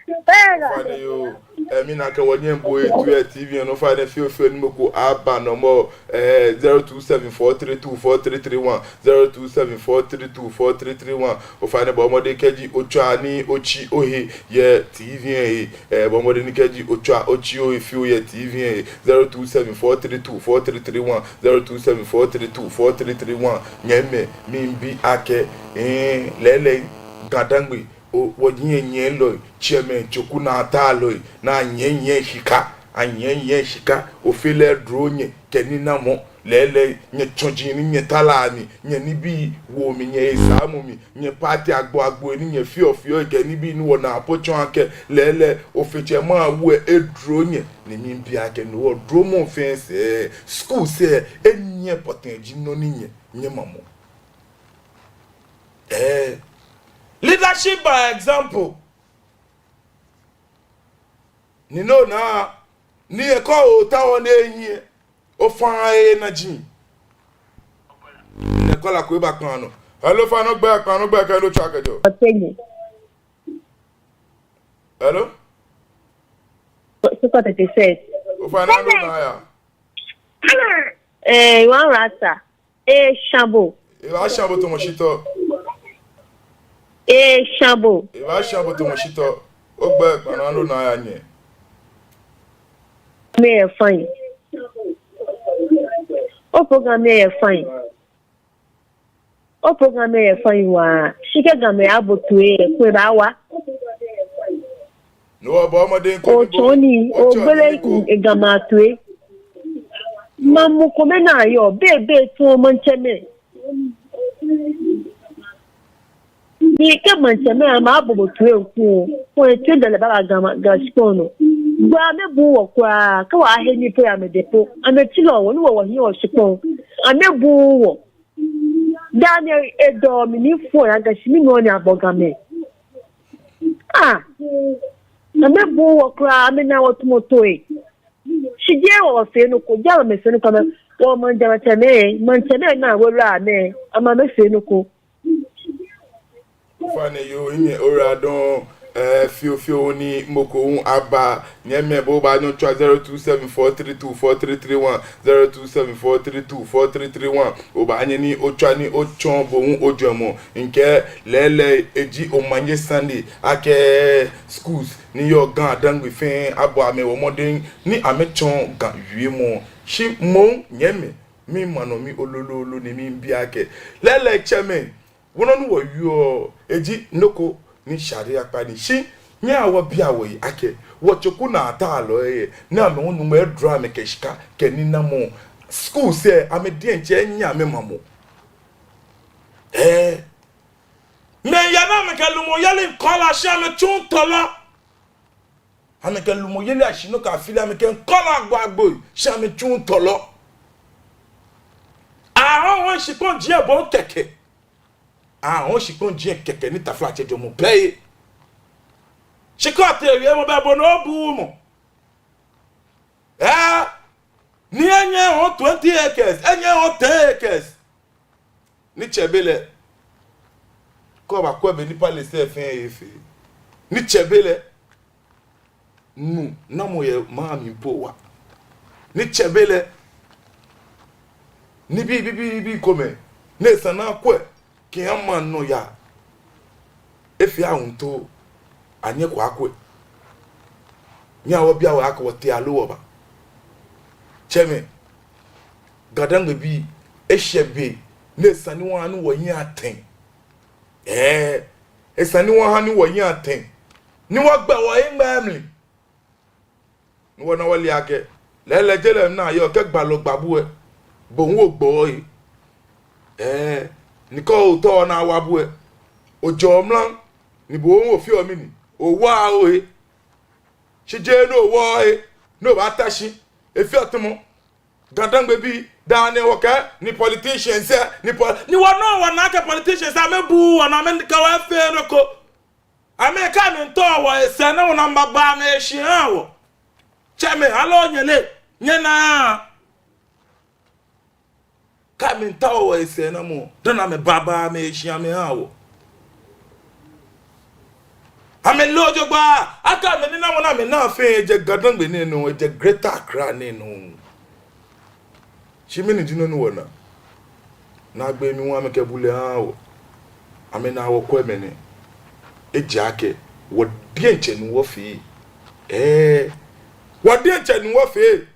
Ofainɛ yoo, eh, mina akɛ wɔnyɛmi bo etue yɛ T V lɛŋ nɔ, ofainɛ fiofio ni mɔ ko aba nɔ mɔ, eh, zero two seven four three two four three three one, zero two seven four three two four three three one. Ofainɛ bɔɔ mɔdɛŋ kɛji otswa ni otsi ohe yɛ T V lɛŋ he, eh, bɔɔ mɔdɛŋ ni kɛji otswa otsi ohe fioo yɛ T V lɛŋ he, zero two seven four three two four three three one, zero two seven four three two four three three one. Nyɛmɛi, miibi akɛ, eh, lɛɛlɛŋ, GaDangme, o, wɔnyɛnyɛlɔi, tsɛmɛi, tsokunaatalɔi, ni anyɛnyɛ shika, anyɛnyɛ shika, ofe lɛ edro nyɛ kɛ ninamɔ, lɛɛlɛŋ, nyɛtsɔji ni nyɛtara mli, nyɛnibii wo mli, nyɛhesaamɔ mli, nyɛ party agbo agbo ni nyɛfeɔ feɔ kɛ nibii ni wɔnaa po tsɔɔ akɛ lɛɛlɛŋ, ofe tsɛ mawu lɛ edro nyɛ, ni miibi akɛ no hewɔ dromɔ fɛɛ sɛɛ, schools lɛ, enyiɛ pɔtɛɛ ji nɔ ni nyɛ, nyɛmamɔ. Eh, leadership by example. Ni no naa, ni ekɔ otaoɔ ni enyiɛ, ofainɛ enaji. Ni caller ko eba kpaa nɔ. Hello, ofainɛ, ogbɛi kpaa nɔ, ogbɛi kɛ he ni otswaa kɛjɛɔ. Otenye. Hello? Tɔkɔ tete sɛ. Ofainɛ, he ni ona ya. Eh, Iwan Rasta. Eesha bo. Ebaasha bo tamɔ shitɔ. Ee, shabo. Ebaashã bo tamɔ shitɔ. Ogbɛi kpaa nɔ ni aya nɛɛ. Mɛɛ fine. O program lɛ fine. O program lɛ fine waa. Shi kɛ Gamɛi abo toi lɛ, kwɛ baawa. No hewɔ bɔɔ mɔdɛŋ ko. Otsɔɔ nii, ogbele Gamɛi atoi. Maŋ muu komɛi naa yɔɔ, bɛ, bɛ tɔɔ maŋtsɛmɛi. Ni kɛ maŋtsɛmɛi amɛbo bo toi ŋkuu, ko etee dɛlɛ baba Ga, Ga shikpɔŋ nɔ. Gbɔ amɛbuuu wɔ kwraa, kɛ wɔhe nii po yɛ amɛdɛŋ po. Amɛtsilɔɔ wɔ, ni wɔ wɔhiɛ wɔ shikpɔŋ. Amɛbuuu wɔ. Daa nɛɛ edɔ mi ni fo ya Ga shi mi nɔ ni abɔ Gamɛi. Ah. Amɛbuuu wɔ kwraa, amɛna wɔ tamɔ toi. Shi jeee wɔ wɔfee nɔ ko, jeee amɛfee nɔ ko, amɛ, wɔ maŋ jamatsɛmɛi, maŋtsɛmɛi naa wɔ lɛ amɛ, amɛ amɛfee nɔ ko. Ofainɛ yoo, nyɛ oyiwaladɔŋŋ, eh, fioo fioo ni mɔ ko hu aba, nyɛmimɛi bo baanyɛ otswa zero two seven four three two four three three one, zero two seven four three two four three three one, obaanyɛ ni otswa ni otsɔɔ bo hu ojwɛŋmɔ, mikɛɛ lɛɛlɛŋ eji omanye sane akɛ schools ni yɔɔ Ga-Dangme fɛɛ abɔ amɛhe mɔdɛŋ ni amɛtsɔɔ Ga wiemɔ, shi moŋ nyɛmimɛi, mimaŋ nɔ mi olololo ni mibi akɛ, lɛɛlɛŋ tsɛmɛi, wɔnɔ ni wɔyɔɔ, eji nɔ ko ni sharia kpa nii. Shi nyɛhaa wɔbia wɔhe akɛ, wɔtsokunaatalɔi lɛ, ni amɛ hu Nyɔŋmɔ edro amɛ kɛ shika kɛ ninamɔ, schools lɛ, amɛ diɛŋtsɛ enyɛ amɛmamɔ. Ɛɛ. Mɛi yaa ni amɛkɛ lumɔyeli kɔla shi amɛtsuuu tɔlɔ. Amɛkɛ lumɔyeli ashi nɔ kɛ afili, amɛkɛ kɔla agbo agbo, shi amɛtsuuu tɔlɔ. Ahɔɔ shikpɔŋ jiɛ bo kɛkɛ. Ahɔɔ shikpɔŋ jiɛ kɛkɛ ni taflatsɛ jɔɔmɔ pɛ. Shi kɛ otee wiemɔ bɛ bo nɔ obuuu mɔ. Ɛɛ, ni enyɛ ehɔɔ twenty acres, enyɛ ehɔɔ ten acres. Ni tsɛbelɛ, kɛ obakwɛ bɔ ni palace lɛ fɛɛ efee. Ni tsɛbelɛ, nunamɔ yɛ maŋ mli po waa. Ni tsɛbelɛ, nibii, bii, bii, bii komɛi, ni esa ni akwɛ, kɛha maŋ nɔyaa. Efee ahuntoo, anyɛko akwɛ. Nyɛhaa wɔbia wɔhe akɛ wɔtee aloo wɔba. Tsɛmɛi, Ga-Dangme bii, eshɛ be ni esa ni wɔha ni wɔyi atɛŋ. Ɛɛ, esa ni wɔha ni wɔyi atɛŋ. Ni wɔgbe wɔyi ŋmɛɛ mli. Ni wɔna wɔle akɛ, lɛɛlɛŋ je lɛ naa yɔɔ kɛ gbalɔ gba bo lɛ, bo hu ogba ohe. Ɛɛ, ni kɛ otɔ naa wa bo lɛ, ojɛɔ mra, ni bo hu ofeɔ mɛni, owaaa ohe. Shi jeee ni owa ohe, ni obaata shi, efeɔ tamɔ Ga-Dangme bii, daa nɛɛ wɔkɛɛ, ni politicians lɛ, ni pol-, ni wɔnɔ wɔna akɛ politicians lɛ, amɛbuuu wɔ ni amɛkɛ wɔ efeee nɔ ko. Amɛ kɛ amɛmiitao wɔhe sɛɛnamɔ ni amɛbagba amɛhe shi aha wɔ. Tsɛmɛi, aloo nyɛle, nyɛnaa. Kɛ amɛmiitao wɔhe sɛɛnamɔ, dani amɛbagba amɛhe shi amɛha wɔ. Amɛle jogbaŋŋ, akɛ amɛninamɔ ni amɛnaa fɛɛ ejɛ Ga-Dangme nɛɛ nɔ, ejɛ Greater Accra nɛɛ nɔ. Shi mɛni ji nɔ ni wɔna? Naagbee mli hu amɛkɛ bulɛ haaa wɔ. Amɛnaa wɔkwɛmɔ nɛ. Ejaakɛ wɔ diɛŋtsɛ ni wɔfee. Ɛɛ, wɔ diɛŋtsɛ ni wɔfee.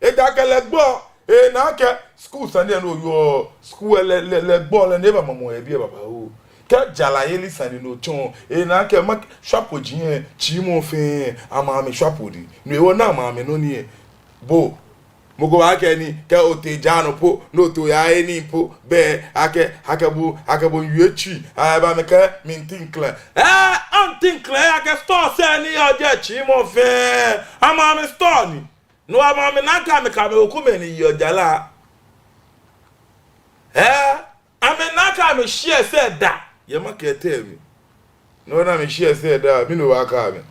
Ejaakɛ lɛ gbɔ, ena akɛ school sane ni oyɔɔ, school lɛ, lɛ, lɛ gbɔ lɛ ni eba mamɔ yɛ biɛ babaoo. Kɛ jarayeli sane ni otsɔɔ, ena akɛ ma shwapo ji yɛ, tsi mɔ fɛɛ, ama amɛ shwapo di. No hewɔ ni ama amɛ nɔ ni yɛ. Bo, mɔ ko baakɛɛ ni, kɛ otee jara nɔ po, ni oto oyahe nii po, bɛ, akɛ, akɛ bo, akɛ bo yue tsi, aba amɛkɛɛ, mi ntinkla. Ɛɛ, antinkla, akɛ store sɛɛ ni yɔɔ jɛ tsi mɔ fɛɛ, ama amɛ store ni. No hewɔ ama amɛna akɛ amɛkɛ amɛwekumɛi ni yeɔ jara. Ɛɛ, amɛna akɛ amɛ shares lɛ da. Yɛ market lɛ mli. No hewɔ ni amɛ shares lɛ da, mɛni obaakɛɛ amɛ?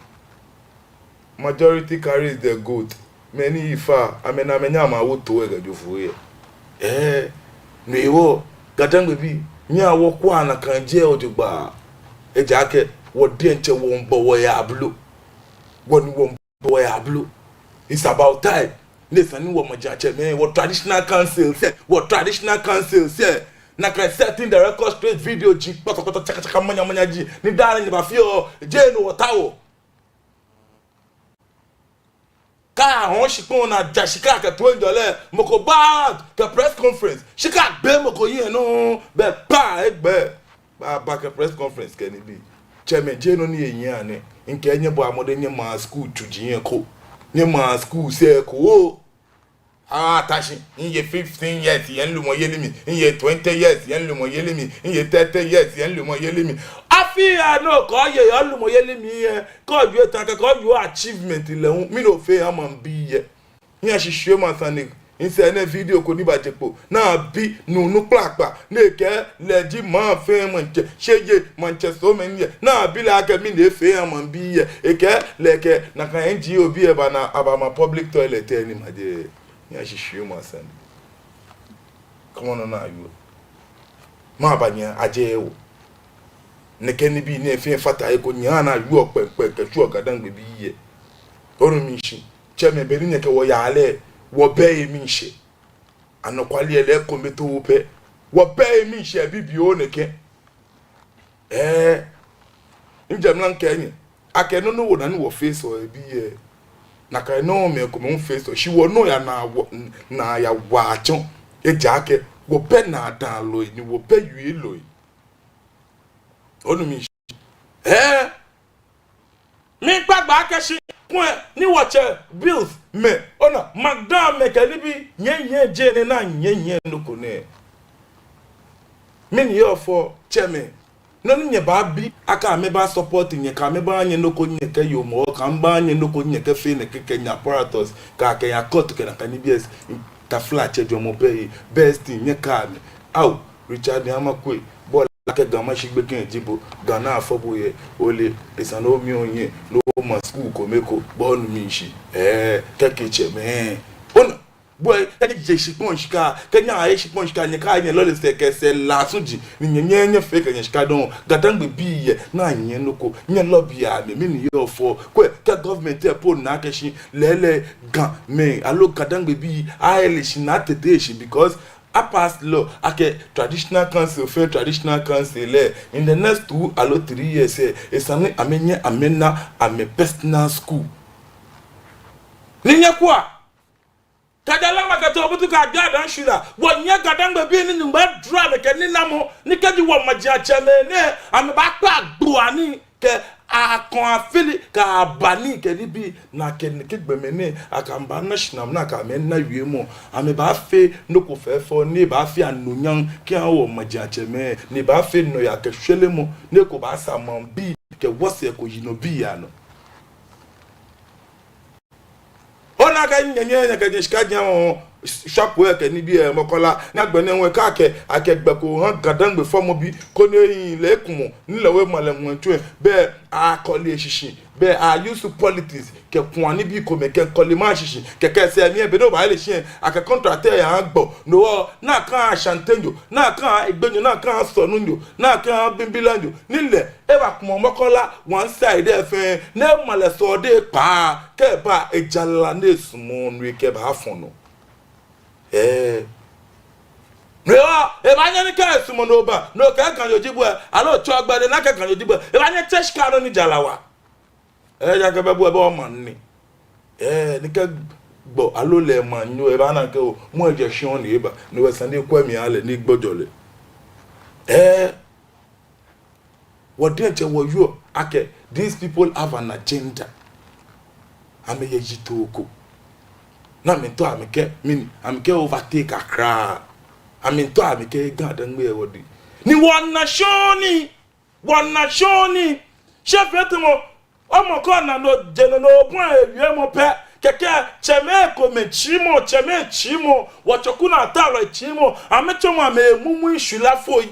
Majority carries the goat. Mɛi ni yi far, amɛnaa amɛnyɛ amɛwo too lɛ kɛjo foi lɛ. Ɛɛ, no hewɔ, Ga-Dangme bii, nyɛhaa wɔkwɛa nakai jɛi jogbaŋŋ. Ejaakɛ, wɔ diɛŋtsɛ wɔmiibɔ wɔhe ablo. Wɔ ni wɔmiibɔ wɔhe ablo. It's about time. Ni esa ni wɔ maŋtsɛmɛi, wɔ traditional councils lɛ, wɔ traditional councils lɛ, Nakai setting the record straight video ji kpɔtɔkpɔtɔ tsakatsaka manyamanya ji. Ni daa nɛɛ nyɛbafeɔ, jeee no wɔtaoɔ. Kɛ ahɔɔ shikpɔŋ ni aja shika kɛtoɔ ŋjɔlɛ, mɔ ko baa kɛ press conference. Shika gbɛ mɔ ko hiɛ nɔ, bɛ kpaa egbɛ. Baaba kɛ press conference kɛ nibii. Tsɛmɛi, jeee nɔ ni ehiaa nɛ. Mikɛɛ nyɛbɔa mɔdɛŋ nyɛmaa school tsuji eko. Nyɛmaa school sɛɛ eko oo. Ata shi, miye fifteen years yɛ lumɔyeli mli, miye twenty years yɛ lumɔyeli mli, miye thirty years yɛ lumɔyeli mli. Afii anɔ kɛ oye yɛ lumɔyeli mli lɛ, kɛ owie ta kɛ, kɛ owie achievement lɛ hu, mɛni ofee oha maŋbii lɛ? Nyɛshishiumɔ sane. Misɛɛ nɛɛ video ko ni baje kpo, ni abi nuu nuu kpakpa, ni ekɛɛ lɛ ji maŋ fɛɛ maŋtsɛ, shi jeee maŋtsɛ sɔɔmɔ ni yɛ. Ni abi lɛ akɛ mɛni efee oha maŋbii lɛ. Ekɛɛ lɛ akɛ nakai N G O bii lɛ aba ni abama public toilet lɛ ni maje. Nyɛshishiumɔ sane. Come on, na you. Maba nyɛ aje o. Nɛkɛ nibii nɛɛ fɛɛ fata he ko, nyɛhaa ni awie kpɛŋkpɛŋ kɛshwie GaDangme bii lɛ. Onu mishishi? Tsɛmɛi, be ni nyɛkɛ wɔ yaa lɛ, wɔbɛ he miishɛɛ. Anɔkwale lɛ, lɛ ekome too pɛ. Wɔbɛ he miishɛɛ bibioo nɛkɛ. Ɛɛ, mijɛ mla mikɛɛ nyɛ akɛ nɔ ni wɔna ni wɔ face-ɔ yɛ biɛ, nakai nɔŋŋ mɛi komɛi hu face-ɔ. Shi wɔnɔ yaa naa wɔ, naa yaa wa tsɔ. Ejaakɛ wɔbɛ naadaalɔi ni wɔbɛ wielɔi. Onu mishishi? Ɛɛ, miikpa gbɛ akɛ shi kwɛ ni wɔtsɛ bills mɛi, ona, madam mɛi kɛ nibii, nyɛnyɛ jeee nɛ ni nyɛnyɛ nɔ ko nɛ. Mɛni yɔɔ fɔ, tsɛmɛi? Nɔ ni nyɛbaabi akɛ amɛba support nyɛ, kɛ amɛbaha nyɛ nɔ ko nyɛkɛye mɔ, kɛ amɛbaha nyɛ nɔ ko nyɛkɛfee nɛkɛ, kɛ nyɛ apparatus, kɛ, kɛ nyɛ court, kɛ nakai nibii lɛ, taflatsɛ jɔɔmɔ pɛ, best thing nyɛkɛa amɛ. Ao, Richard Nii Amarkwei, bo ole akɛ Ga Mashi gbekɛ ji bo, Ga ni afɔ bo yɛ, ole, esa ni omli ohiɛ, ni oma school kome ko, bo onu mishishi? Ɛɛ, kɛkɛ tsɛmɛi. Ona, bo lɛ, kɛ nyɛje shikpɔŋ shika, kɛ nyɛye shikpɔŋ shika, nyɛkɛa nyɛlɔle sɛɛ kɛ sɛɛ lasuji, ni nyɛ, nyɛ, nyɛfee kɛ nyɛshika dɔŋŋ. GaDangme bii lɛ, naa nyɛ nɔ ko, nyɛlobia amɛ, mɛni yɔɔ fɔ? Kwɛ, kɛ government lɛ po na akɛ shi lɛɛlɛŋ Gamɛi, aloo GaDangme bii, aye lɛ shi ni atete shi, because a pass law akɛ traditional council fɛɛ traditional council lɛ, in the next two aloo three years lɛ, esa ni amɛnyɛ amɛna amɛ personal school. Ni nyɛkwɛa, kɛjɛ Lamaka kɛtee Obutu kɛjɛ Adaŋ Shwila, wɔnyɛ GaDangme bii ni Nyɔŋmɔ dro amɛ kɛ ninamɔ, ni kɛji wɔmajiatsɛmɛi nɛɛ, amɛbaakpa agboi ni kɛ akɔn afili kɛ aba ni kɛ nibii, ni akɛ nɛkɛ gbɔmɛi nɛɛ, akɛ amɛbaana shinamɔ, ni akɛ amɛna wiemɔ, amɛbaafee nɔ ko fɛfɛo ni baafee anunyam kɛha wɔmajiatsɛmɛi, ni baafee nɔyaa kɛ shwelemɔ, ni eko baasa maŋbii kɛ wɔsɛɛ ko yinɔbii anɔ. Ona akɛ nyɛ, nyɛ, nyɛkɛ nyɛshika jɛmɔ, shop lɛ kɛ nibii lɛ, mɔ ko la, ni agbɛnɛ hu kɛ akɛ, akɛ gbɛ ko ha GaDangme fɔmɔbi ko ni ehiii lɛ ekumɔ, ni lɛ hu ema lɛ ŋwɛi tsu lɛ, bɛ akɔle eshishi, bɛ a use politics kɛkua nibii komɛi kɛkɔle maŋ shishi, kɛkɛ sɛɛ mli lɛ, be ni obaale shi lɛ, akɛ contract lɛ yaha gbɔ, no hewɔ, ni akɛha Ashantenyo, ni akɛha Egbenyo, ni akɛha Sɔnunyo, ni akɛha Bimbilanyo, ni lɛ ebakumɔ Makola one side lɛ fɛɛ, ni ema lɛ sɔɔdɛ kpaa, kɛba ejara ni esumɔɔ ni ekɛbaafɔ nɔ. Ɛɛ. No hewɔ, ebaanyɛ ni kɛ esumɔɔ ni oba, ni okɛɛ Ganyo ji bo lɛ, aloo otsɔ gbɛ lɛ ni akɛɛ Ganyo ji bo lɛ, ebaanyɛ etsɛ shika nɔ ni jara wa. Ejaakɛ bɛ bo lɛ bɛ omaŋ ni. Ɛɛ, ni kɛ gbɔ, aloo lɛ maŋnyo, ebaana akɛ oo, mɔ lɛ jɛ shɔŋŋ ni eba, ni wɔsane ni kwɛ mli ale ni gbɔjɔ lɛ. Ɛɛ. Wɔ diɛŋtsɛ wɔyɔɔ akɛ, these people have an agenda. Amɛyɛ yitoo ko. Ni amɛmiitao amɛkɛ, mɛni, amɛkɛ overtake Accra. Amɛmiitao amɛkɛ Ga Dangme yɛ wɔdɛŋ. Ni wɔna shɔŋŋ ni, wɔna shɔŋŋ ni. Shi fɛɛ tamɔ, omɔ ko na nɔ jɛ nɔ nɔ bɔ ewiemɔ pɛ. Kɛkɛ tsɛmɛi komɛi tsĩmɔ, tsɛmɛi tsĩmɔ, wɔtsɔku naa ta lɛ tsĩmɔ. Amɛtsɔmɔ amɛmumui shwilafoi.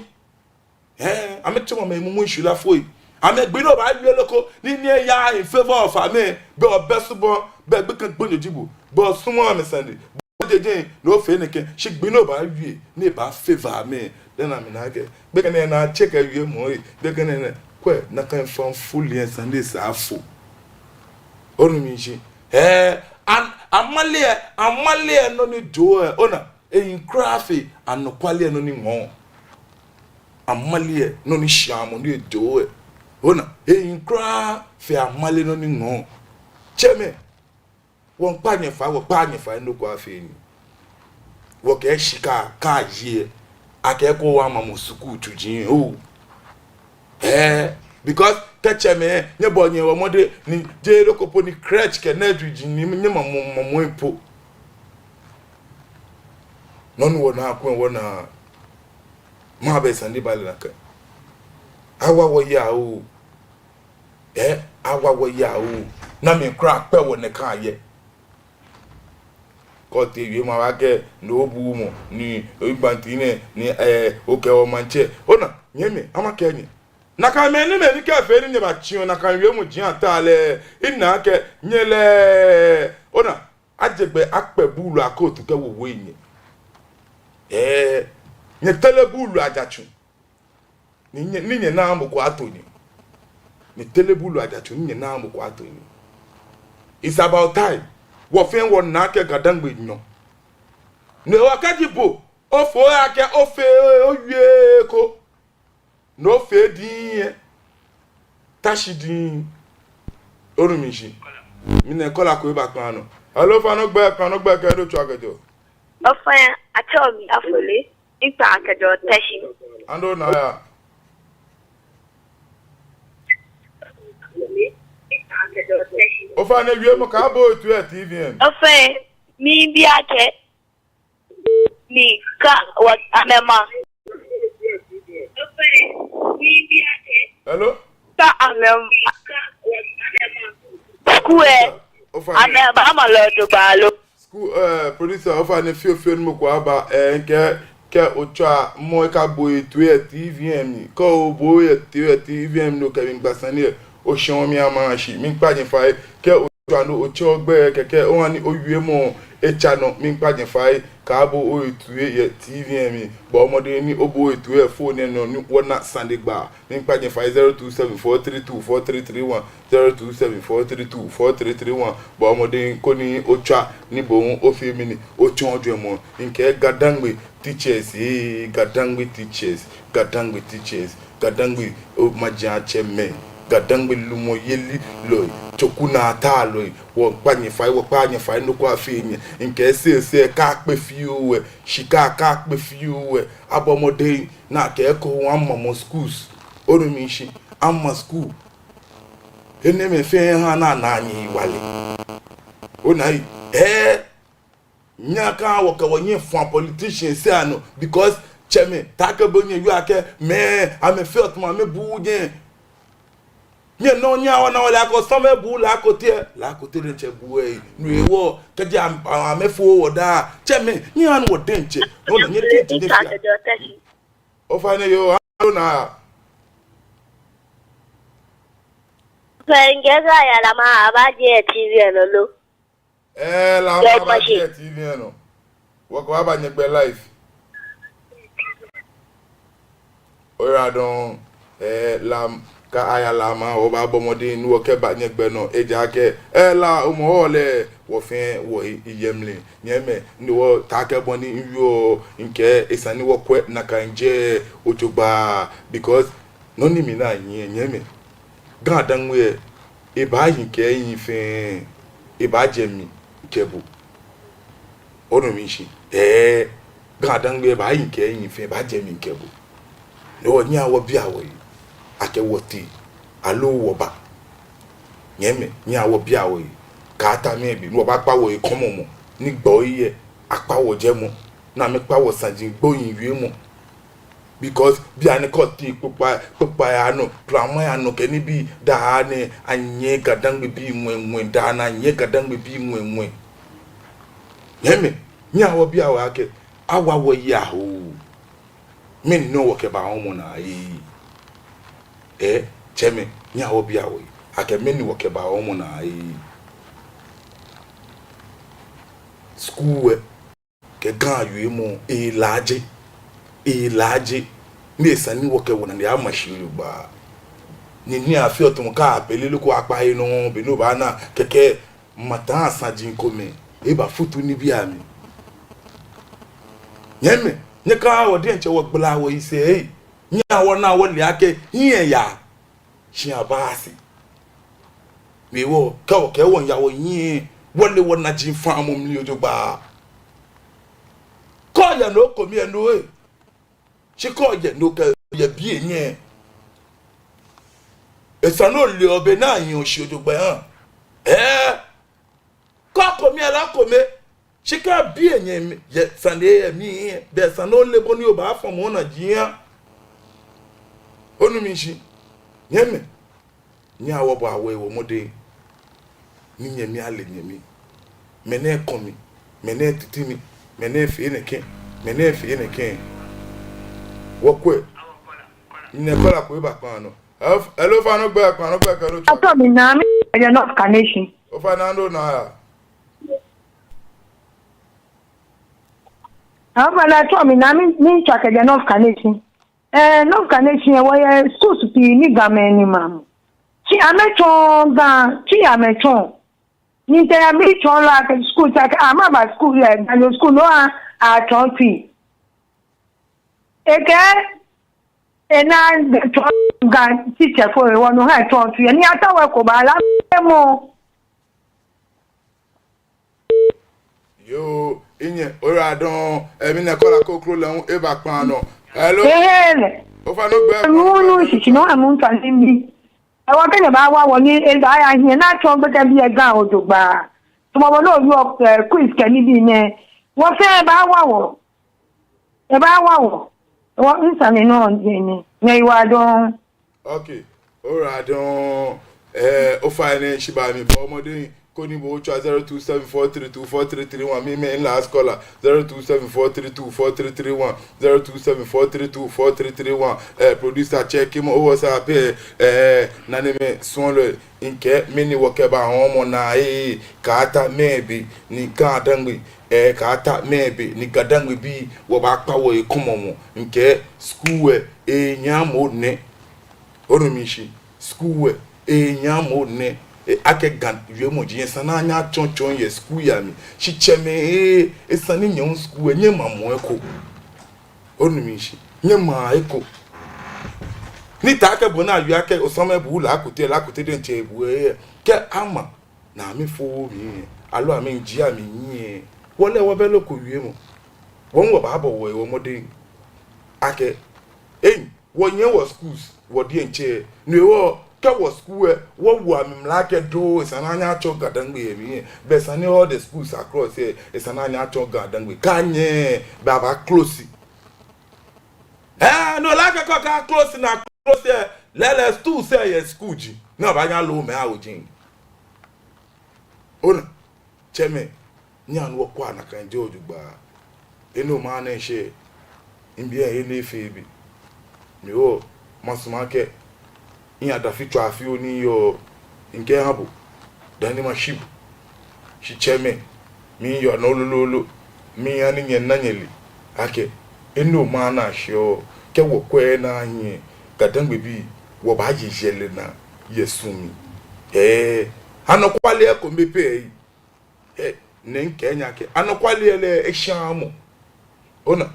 Ɛɛ, amɛtsɔmɔ amɛmumui shwilafoi. Amɛgbi ni obaawie lɛ ko, ni ni eya in favor of amɛ, bɛ obɛ subɔ, bɛ gbekɛ gbonyo ji bo, bɛ osumɔɔ amɛsane, bɛ ojeje, ni ofee nɛkɛ, shi gbi ni obaawie, ni ebaa favor amɛ, then amɛna akɛ, gbekɛ nɛɛ naa tsɛ kɛ wiemɔ lɛ, gbekɛ nɛɛ nɛɛ, kwɛ, nakai faŋŋ fuli lɛ sane lɛ sa afo. Onu mishishi? Ɛɛ, an-, amale lɛ, amale lɛ nɔ ni jɔɔ lɛ, ona, eyiŋ kwraa fe anɔkwale lɛ nɔ ni ŋɔɔ. amale lɛ, nɔ ni shãa mɔ ni ejo lɛ. Ona, ehiii kwraa fe amale nɔ ni ŋɔɔ. Tsɛmɛi, wɔmiikpa nyɛ fai, wɔkpaaa nyɛ fai, nɔ ko afee nyɛ. Wɔkɛɛ shika kɛji akɛ ko wɔmamɔ skul tsuji oo. Ɛɛ, because kɛ tsɛmɛi, nyɛbɔ nyɛhe mɔdɛŋ ni jeee nɔ ko po ni crèche kɛ nursery ji ni nyɛmamɔ, mamɔ po. Nɔ ni wɔnaa kwɛ wɔnaa, mɛɛ be sane baalɛ nakai. Awa wɔyaa oo. Ɛɛ, awa wɔyaa oo. Namɛi kwraa kpɛ wɔ nɛkɛ yɛ. Kɛ otee wiemɔ abaakɛɛ ni obuuu mɔ, ni oyi gbanti nɛɛ, ni, ɛɛ, okɛɛ wɔ maŋtsɛ. Ona, nyɛmɛi, amakɛɛ nyɛ. Nakai mɛi ni mɛi ni kɛ fee ni nyɛbatsiɔ nakai wiemɔ ji ata lɛ, ina akɛ nyɛ lɛ. Ona, ajɛ gbɛ akpɛ buulu akɛ otu kɛ wowo nyɛ. Ɛɛ, nyɛtere buulu ajatsu. Ni nyɛ, ni nyɛnaaa mɔ ko ato nyɛ. Nyɛtere buulu ajatsu, ni nyɛnaaa mɔ ko ato nyɛ. It's about time. Wɔ fɛɛ wɔna akɛ GaDangme nyɔ. Ni wɔkɛji bo, ofo akɛ ofee, owie ko. Ni ofee diŋŋ lɛ, ta shi diŋŋ. Onu mi shishi. Mina caller ko eba kpaa nɔ. Hello, ofainɛ ogbɛi, ofainɛ ogbɛi kɛ he ni otswaa kɛjɛɔ. Ofainɛ, atsɛɔ mi Afole, mikpaa kɛjɛɔ Teshie. Ani ona ya? Ofainɛ wiemɔ kɛba oyiwala yɛ T V M. Ofainɛ, miibi akɛ, ni kɛ wɔ amɛma. Hello? Kɛ amɛma. Skul lɛ. Ofainɛ. Amɛbaama lɛ jogbaŋŋ lo? Skul, ɛɛ, producer, ofainɛ fioo fioo ni mɔ ko aba, ɛɛ, kɛ, kɛ otswa mɔ eka bo eto yɛ T V M ni. Kɛ obo eto yɛ T V M ni okɛ mi gba sane lɛ, oshɔŋ mi ama shi, miikpa nyɛ fai, kɛ otswa ni otsɛ ogbɛi kɛkɛ, oha ni owiemɔ etsa nɔ, miikpa nyɛ fai, kɛba oyiwala yɛ T V M ni, bɔɔ mɔdɛŋ ni obo oyiwala yɛ phone lɛ nɔ ni wɔna sane lɛ gba. Miikpa nyɛ fai zero two seven four three two four three three one, zero two seven four three two four three three one. Bɔɔ mɔdɛŋ koni otswa ni bo hu ofee mɛni, otsɔɔ ojwɛŋmɔ. Mikɛɛ GaDangme teachers, ee, GaDangme teachers, GaDangme teachers, GaDangme, oo, maŋtsɛmɛi, GaDangme lumɔyelilɔi, tsokunaatalɔi, wɔmiikpa nyɛ fai, wɔkpaaa nyɛ fai, nɔ ko afee nyɛ. Mikɛɛ sɛɛsɛɛ, akakpe fioo lɛ, shika akakpe fioo lɛ, abɔ mɔdɛŋ ni akɛ eko amamɔ schools. Onu mi shishi, ama school. Enɛɛmɛi fɛɛ ha ni ana nyɛyiwala. Ona ei, ɛɛ, nyɛkaha wɔkɛ wɔnyɛ afɔ politicians lɛ anɔ, because tsɛmɛi, taakɛ bɔ ni nyɛyɔɔ akɛ mɛi, amɛfee otomɔ amɛbuuu nyɛ. Nyɛnɔ nyɛhaa wɔna wɔle akɛ osɔfo buuu Laa Kote, Laa Kote diɛŋtsɛ buuu ei. No hewɔ, kɛji am-, amɛfooo wɔ daa, tsɛmɛi, nyɛhaa wɔdiɛŋtsɛ. No na nyɛ diɛŋtsɛ nyɛfea. Ofainɛ yoo, hello na. Fɛɛ ŋkɛɛ kɛ aya Lama, abaajie T V lɛ nɔ lo? Ɛɛ, Lama, abaajie T V lɛ nɔ. Wɔkɛbaaba nyɛgbɛ live. Oyiwaladɔŋŋ, ɛɛ, Lam-, kɛ aya Lama, wɔbaabɔ mɔdɛŋ ni wɔkɛba nyɛgbɛ nɔ, ejaakɛ, ɛɛ, La, omɔ wɔ lɛ, wɔ fɛɛ wɔyɛ mli. Nyɛmɛi, ni wɔ taakɛ bɔ ni miyɔɔ, mikɛɛ esa ni wɔkwɛ nakai jɛmɛ jogbaŋŋ, because nɔ ni mina nyiɛ, nyɛmɛi. GaDangme lɛ, ebaahi kɛ ehiɛ fɛɛ, ebaajɛ mi kɛ bo. Onu mi shishi. Ɛɛ, GaDangme lɛ ebaahi kɛ ehiɛ fɛɛ, ebaajɛ mi kɛ bo. No hewɔ nyɛhaa wɔbia wɔhe akɛ wɔtee, aloo wɔba. Nyɛmɛi, nyɛhaa wɔbia wɔhe. Kɛ ata mli bi, ni wɔbaakpa wɔhe kɔmɔ mɔ, ni gbɔi lɛ, akpa wɔ jɛmɔ, ni amɛkpa wɔ saji gbohii wiemɔ. Because bianɛ kɛ otee kpokpai, kpokpai anɔ, plama anɔ kɛ nibii daa nɛɛ, anyɛɛɛ GaDangme bii ŋwɛiŋwɛi daa nɛɛ, anyɛɛɛ GaDangme bii ŋwɛiŋwɛi. Nyɛmɛi, nyɛhaa wɔbia wɔhe akɛ, awa wɔyaa oo. Mɛni nɔ wɔkɛbaa wɔmɔ naa ei? Ɛɛ, tsɛmɛi, nyɛhaa wɔbia wɔhe akɛ mɛni wɔkɛbaa wɔmɔ naa ei? School lɛ. Kɛ Ga wiemɔ, elaaje, elaaje. Ni esa ni wɔkɛ wɔnane ama shi jogbaŋŋ. Ni, ni afee otomɔ kɛ apele loko akpa he nɔ, be ni obaana kɛkɛ mataa saji komɛi, ebafutu nibii amli. Nyɛmɛi, nyɛkaha wɔ diɛŋtsɛ wɔgbala wɔyisɛɛ ei. Nyɛhaa wɔna wɔle akɛ hiɛ yaa, shi abaaa sɛɛ. Mɛɛ wɔ, kɛ wɔkɛɛ wɔmiiya wɔhiɛ, wɔle wɔnaji faŋŋ mli jogbaŋŋ. Kɛ oyɛ nɔ ko mli lɛ no ee. Shi kɛ oyɛ nɔ ko kɛ oyɛ biɛ nyɛ, esa ni ole obɛ ni ayeɔ shi jogbaŋŋ. Ee. Kɛ okome lɛ okome. Shi kɛ biɛ nyɛ yɛ sane lɛ mli lɛ, belɛ esa ni ole bɔ ni obaafɔ mɔ naji. Onu mishishi? Nyɛmɛi, nyɛhaa wɔbɔa wɔhe mɔdɛŋ. Ni nyɛmli ale nyɛmli. Mɛni kɔmi, mɛni titimi, mɛni fee nɛkɛ, mɛni fee nɛkɛ. Wɔkwɛ. Ni caller ko eba kpaa nɔ. Hello, ofainɛ ogbɛi, kpaa nɔ ogbɛi kɛ he ni otswaa. Atsɛɔ mi Naami kɛjɛ North Kaneshie. Ofainɛ, nɔ ni oyaa. Ofainɛ, atsɛɔ mi Naami, miitswa kɛjɛ North Kaneshie. Ee, North Kaneshie lɛ, wɔyɛ schools pii ni Gamɛi ni mamɔ. Shi amɛtsɔɔɔ Ga, shi amɛtsɔɔɔ. Ni te ya miitsɔɔ lɛ akɛ school, shi akɛ amɛba school lɛ, Ganyo school lɛ, atsɔɔɔ Twi. Ekɛɛ, ena tsɔɔ Ga teacher fo lɛ, wɔnɔ ha tsɔɔ Twi. Ni ataoɔ eko baala mɔ. Yoo, minyɛ, oyiwaladɔŋŋ, ee, mina caller kroko lɛ hu eba kpaa nɔ. Hello? Ehɛɛ. Ofainɛ ogbɛi. Nuu, nuu, shishi nɔ, amu ntsa ni mi. Ewa kɛ nyɛbaawa wɔ ni ebaaya hiɛ ni atsɔɔ gbekɛbii lɛ Ga jogbaŋŋ. Tamɔ bɔ ni oyɔɔ, ee, quiz kɛ nibii nɛɛ. Wɔfɛɛ ebaawa wɔ. Ebaawa wɔ. Wɔ nsane nɔ ni, ni, nyɛyiwaladɔŋŋ. Okay. Oyiwaladɔŋŋ. Ee, ofainɛ shi ba mli, bɔɔ mɔdɛŋ koni bo otswa zero two seven four three two four three three one, mi mɛi last caller, zero two seven four three two four three three one, zero two seven four three two four three three one. Ee, producer, check mɔ WhatsApp lɛ, ee, nanemɛi, suɔlɔi, mikɛɛ mɛni wɔkɛba hɔɔmɔ naa, ee, kaata mɛɛ be ni Ga-Dangme, ee, kaata mɛɛ be ni Ga-Dangmebii wɔbaakpa wɔhe kɔmɔ mɔ. Mikɛɛ school lɛ, ee, nyɛhaa mɔ nɛ. Onu mishishi? School lɛ, ee, nyɛhaa mɔ nɛ. Ee, akɛ Ga wiemɔ ji, esa ni anyɛ atsɔɔ tsɔɔ yɛ school lɛ mli. Shi tsɛmɛi, ee, esa ni nyɛhu school lɛ, nyɛmamɔ eko. Onu mishishi? Nyɛmaa eko. Ni taakɛ bɔ ni awie akɛ osama ebu La Kote, La Kote diɛŋtsɛ ebu lɛ, kɛ ama ni amɛfo mli lɛ, aloo amɛjie amɛnyiɛ, wɔlɛ wɔbɛ loko wiemɔ. Wɔ hu wɔbaabɔ wɔhe mɔdɛŋ akɛ, ei, wɔnyiɛ wɔ schools, wɔ diɛŋtsɛ. No hewɔ, kɛ wɔ school lɛ, wɔwo amɛ mla akɛ doo, esa ni anyɛ atsɔɔ Ga-Dangme yɛ mli lɛ, belɛ esa ni all the schools across lɛ, esa ni anyɛ atsɔɔ Ga-Dangme. Kɛ anyɛɛɛ, belɛ abaa-close. Ee, no lɛ akɛ kɛ aka-close ni a-close lɛ, lɛɛlɛŋ schools lɛ yɛ school ji, ni abaanyɛ alo mɛi awo ji. Ona, tsɛmɛi, nyɛhaa wɔkwɛa nakai jogbaŋŋ. Enɛ maŋ nɛɛ shɛ, mibi lɛ, enɛ efee bi. Ni oo, masumɔ akɛ, miya dafitswaa fioo ni yɔɔ, mikɛha bo, dani mashi bo. Shi tsɛmɛi, miiyɔɔ nɔ lolo lolo, miiha ni nyɛna nyɛle akɛ, enɛ maŋ nɛɛ shɛ, kɛ wɔkwɛɛɛ naa hiɛ, Ga-Dangmebii, wɔbaaye yɛlɛ naa yɛ su mli. Ee, anɔkwale lɛ ekome pɛ. Ee, nɛkɛ nyɛkɛɛ, anɔkwale lɛ eshaaa mɔ. Ona,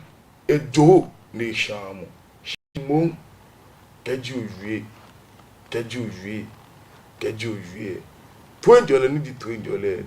ejɔɔ ni eshaaa mɔ. Shi moŋ, kɛji owie, kɛji owie, kɛji owie, toiŋjɔlɛ ni ji toiŋjɔlɛ,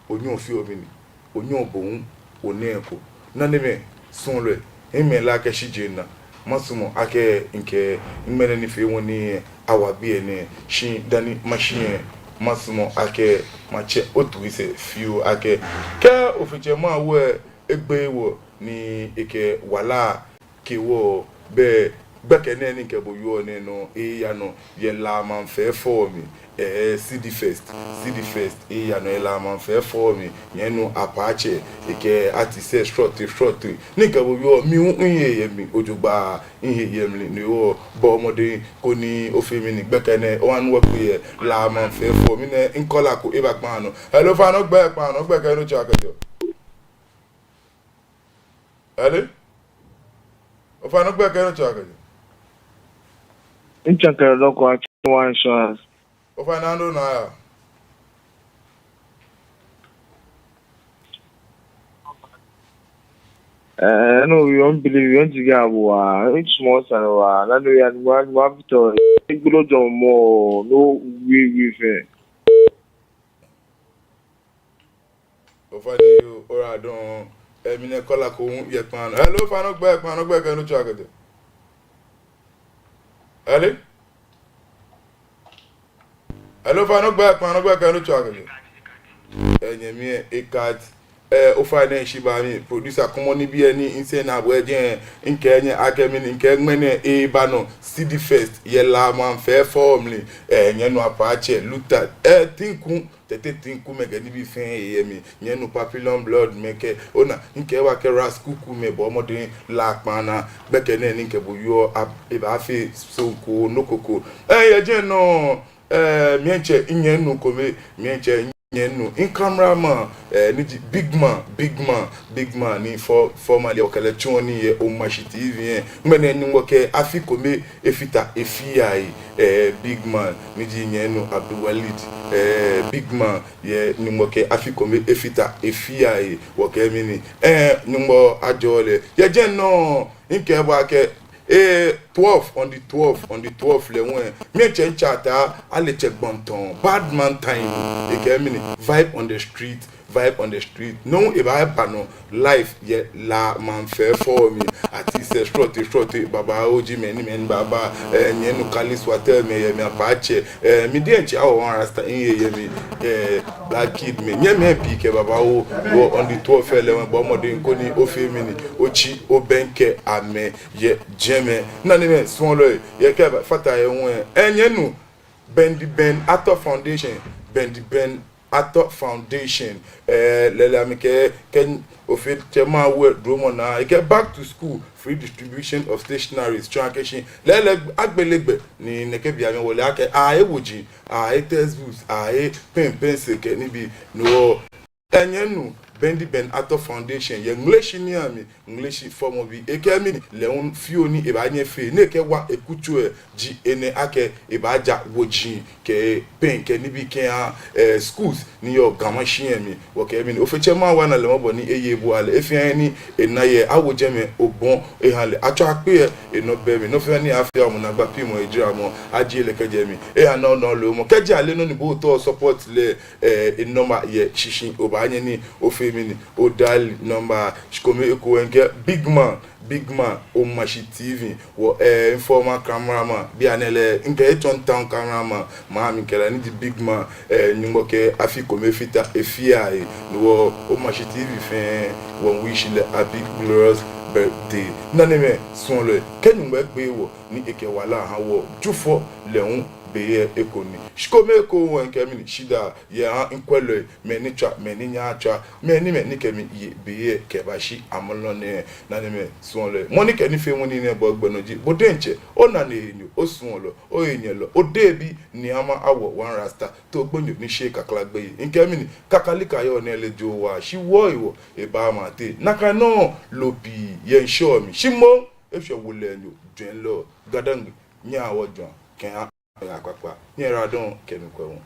onyɛɔ ofeɔ mɛni, onyɛɔ bo hu onɛ eko. Nanemɛi, suɔlɔi, miimɛ lɛ akɛ shi jeŋ naa, masumɔ akɛ mikɛ ŋmɛnɛ nifeemɔ nɛɛ awa biɛ nɛɛ, shi dani mashi lɛ, masumɔ akɛ matsɛ otoi sɛɛ fioo akɛ, kɛ Ofe Tsɛ Mawu lɛ egbeee wɔ ni ekɛ wala kɛ wɔ, belɛ gbɛkɛ nɛɛ ni mikɛ bo yɔɔ nɛɛ nɔŋŋ eya nɔ yɛ La maŋ fɛɛ fɔ mli. Ee, City First, City First eya nɔ yɛ La maŋ fɛɛ fɔ mli. Nyɛnu Apache, ekɛ artist lɛ srɔtoi srɔtoi. Ni mikɛ bo yɔɔ, mi hu mihe yɛ mli jogbaŋŋ, mihe yɛ mli. Ni oo, bɔɔ mɔdɛŋ koni ofee mɛni, gbɛkɛ nɛɛ oha ni wɔkpe yɛ La maŋ fɛɛ fɔ mli. Minɛ mi caller ko eba kpaa nɔ. Hello, ofainɛ ogbɛi, kpaa nɔ ogbɛi kɛ he ni otswaa kɛjɛɔ. Hello? Ofainɛ ogbɛi kɛ he ni otswaa kɛjɛɔ. Mitswaa kɛjɛ Dɔkɔ Atsɛmɛi Insurance. Ofainɛ, nɔ ni oyaa. Eh, no, we don't believe, we don't jige abu wa. It's small son wa. Na no ya, no, no, after. Igbolo jɔɔmɔ, no, we, we fe. Ofainɛ, ora dɔŋŋ. Eh, mina caller ko yɛ kpaa nɔ. Hello, ofainɛ, ogbɛi kpaa nɔ, ogbɛi kɛ he ni otswaa kɛjɛ. Hello? Hello, ofainɛ, ogbɛi kpaa nɔ, ogbɛi kɛ he ni otswaa kɛjɛ. Eh, nyɛmi, eh, e-cut. Eh, ofainɛ, shi ba mi, producer, kɔmɔ ni bi eni, nsɛɛ naa bo ejɛ, mikɛɛ nyɛ akɛ mɛni, mikɛɛ ŋmɛnɛ, eh, eba nɔ, City Fest, yɛ La Manfɛ Forum lɛ, eh, nyɛnu Apache, Luther, eh, Tinku, Tɛtɛ Tinku mɛi kɛ nibii fɛɛ yɛ mli. Nyɛnu Papillon Blood mɛi kɛ, ona, mikɛɛ wa kɛ Ras Kuku mɛi bɔ mɔdɛŋ La kpaa naa. Gbɛkɛ nɛɛ ni mikɛ bo yɔɔ, a, ebaafee sɔŋŋ ko, nɔ ko ko. Eh, yɛ jɛmɛ nɔ, eh, miitsɛ, minyɛmi nuu kome, miitsɛ, minyɛmi nuu, mi cameraman, eh, ni ji Big Man, Big Man, Big Man, ni fɔ, formerly wɔkɛ lɛ tsuɔ nii yɛ Omashi T V lɛ. Ŋmɛnɛ Nyɔŋmɔ kɛ afi kome efata efiayi, eh, Big Man, ni ji nyɛmi nuu Abdul Walid, eh, Big Man, yɛ Nyɔŋmɔ kɛ afi kome efata efiayi, wɔkɛɛ mɛni, eh, Nyɔŋmɔ ajɔɔ lɛ. Yɛ jɛmɛ nɔ, mikɛɛ bo akɛ, eh, twelve, on the twelve, on the twelve lɛ ŋwɛi, miitsɛ, mitsɛ Ataa Aletsɛ Gbɔntɔŋ, Bad Man Time, ekɛɛ mɛni, vibe on the street, vibe on the street. No, ebaaba nɔ live yɛ La Manfɛ Forum lɛ. Ati sɛ srɔtoi, srɔtoi, babaoo ji mɛi ni, mɛi ni baaba, eh, nyɛmi nuu Kalis Watel mɛi yɛ mli, Apache, eh, mi diɛŋtsɛ Awo One Rasta miye yɛ mli, eh, Black Kid mɛi. Nyɛmimɛi pii kɛ babaoo, wɔ on the twelve lɛ ŋwɛi, bɔ mɔdɛŋ koni ofee mɛni, otsi obɛŋkɛ amɛ yɛ jɛmɛ. Nanemɛi, suɔlɔi, yɛ kɛ ba fata yɛ ŋwɛi, eh, nyɛmi nuu Bendy Ben Arthur Foundation, Bendy Ben Arthur Foundation. Eh, lɛɛlɛŋ mikɛɛ, kɛ Ofe Tsɛ Mawu duromɔ naa, ekɛɛ back to school, free distribution of stationeries, tsɔɔ akɛ shi lɛɛlɛŋ agbele gbɛ, ni nɛkɛ bei amli wɔle akɛ ahe woji, ahe textbooks, ahe pen, pencil kɛ nibii, no. Eh, nyɛmi nuu Bendy Ben Arthur Foundation, yɛ Ŋleshi ni ami, Ŋleshi fɔmɔbi, ekɛɛ mɛni, lɛ hu fioo ni ebaanyɛ efee, ni ekɛwa ekutso lɛ ji enɛ akɛ ebaaja woji kɛ pen kɛ nibii kɛha, eh, schools ni yɔɔ Ga Mashi lɛ mli, wɔkɛɛ mɛni, Ofe Tsɛ Mawu ana lɛ mɔbɔ ni eye ebu ale, he fɛɛ he ni ena yɛ, awo jɛmɛ obɔ eha lɛ, atsɔ akpe lɛ, enɔ bɛ mli, nɔ fɛɛ ni afee amɔ naagba piimɔ ejaramɔ, ajie lɛ kɛjɛ mli, eha nɔ nɔ lɛ mɔ, kɛji ale nɔ ni bo ootao o support lɛ, eh, e number yɛ shishi, obaanyɛ ni ofee mɛni, o dial number. Shikome ekoŋŋ mikɛɛ Big Man, Big Man, Omashi T V, wɔ, eh, informal cameraman, bianɛ lɛ, mikɛɛ etsɔ town cameraman, maŋ mli kɛlɛ ni ji Big Man, eh, Nyɔŋmɔ kɛ afi kome fata efiayi, ni wɔ Omashi T V fɛɛ, wɔ wish lɛ happy glorious birthday. Nanemɛi, suɔlɔi, kɛ Nyɔŋmɔ egbe wɔ, ni ekɛ wala aha wɔ, Jufɔ lɛ hu be lɛ eko ni. Shikome ekoŋŋ mikɛɛ mɛni, shidaa, yɛ ha mikwɛlɔi, mɛi ni tswa, mɛi ni nyɛɛɛ atswa, mɛi ni, mɛi ni kɛ mi ye be lɛ kɛbashi amrɔ nɛɛ. Nanemɛi, suɔlɔi, mɔ ni kɛ nifeemɔ nɛɛ bɔ gbɛ nɔ ji bo diɛŋtsɛ, onane enyɔ, osuɔlɔ, ohenyɛlɔ, odebi, Nii Ama Awo One Rasta, to gbonyo ni sheee kakla gbeyei. Mikɛɛ mɛni, kakalika yɔɔ nɛɛ lɛ joo waa, shi wɔɔwo, ebaama teŋ. Nakai nɔŋŋ loo pii yɛ ŋshɔ mli, shi moŋ, eshwɛ wolɛinyo, jwɛŋlɔ, Ga-Dangme, nyɛhaa wɔjwɛŋa, kɛha, aya kpakpa, nyɛyiwaladɔŋŋ kɛ mi kwɛmɔ.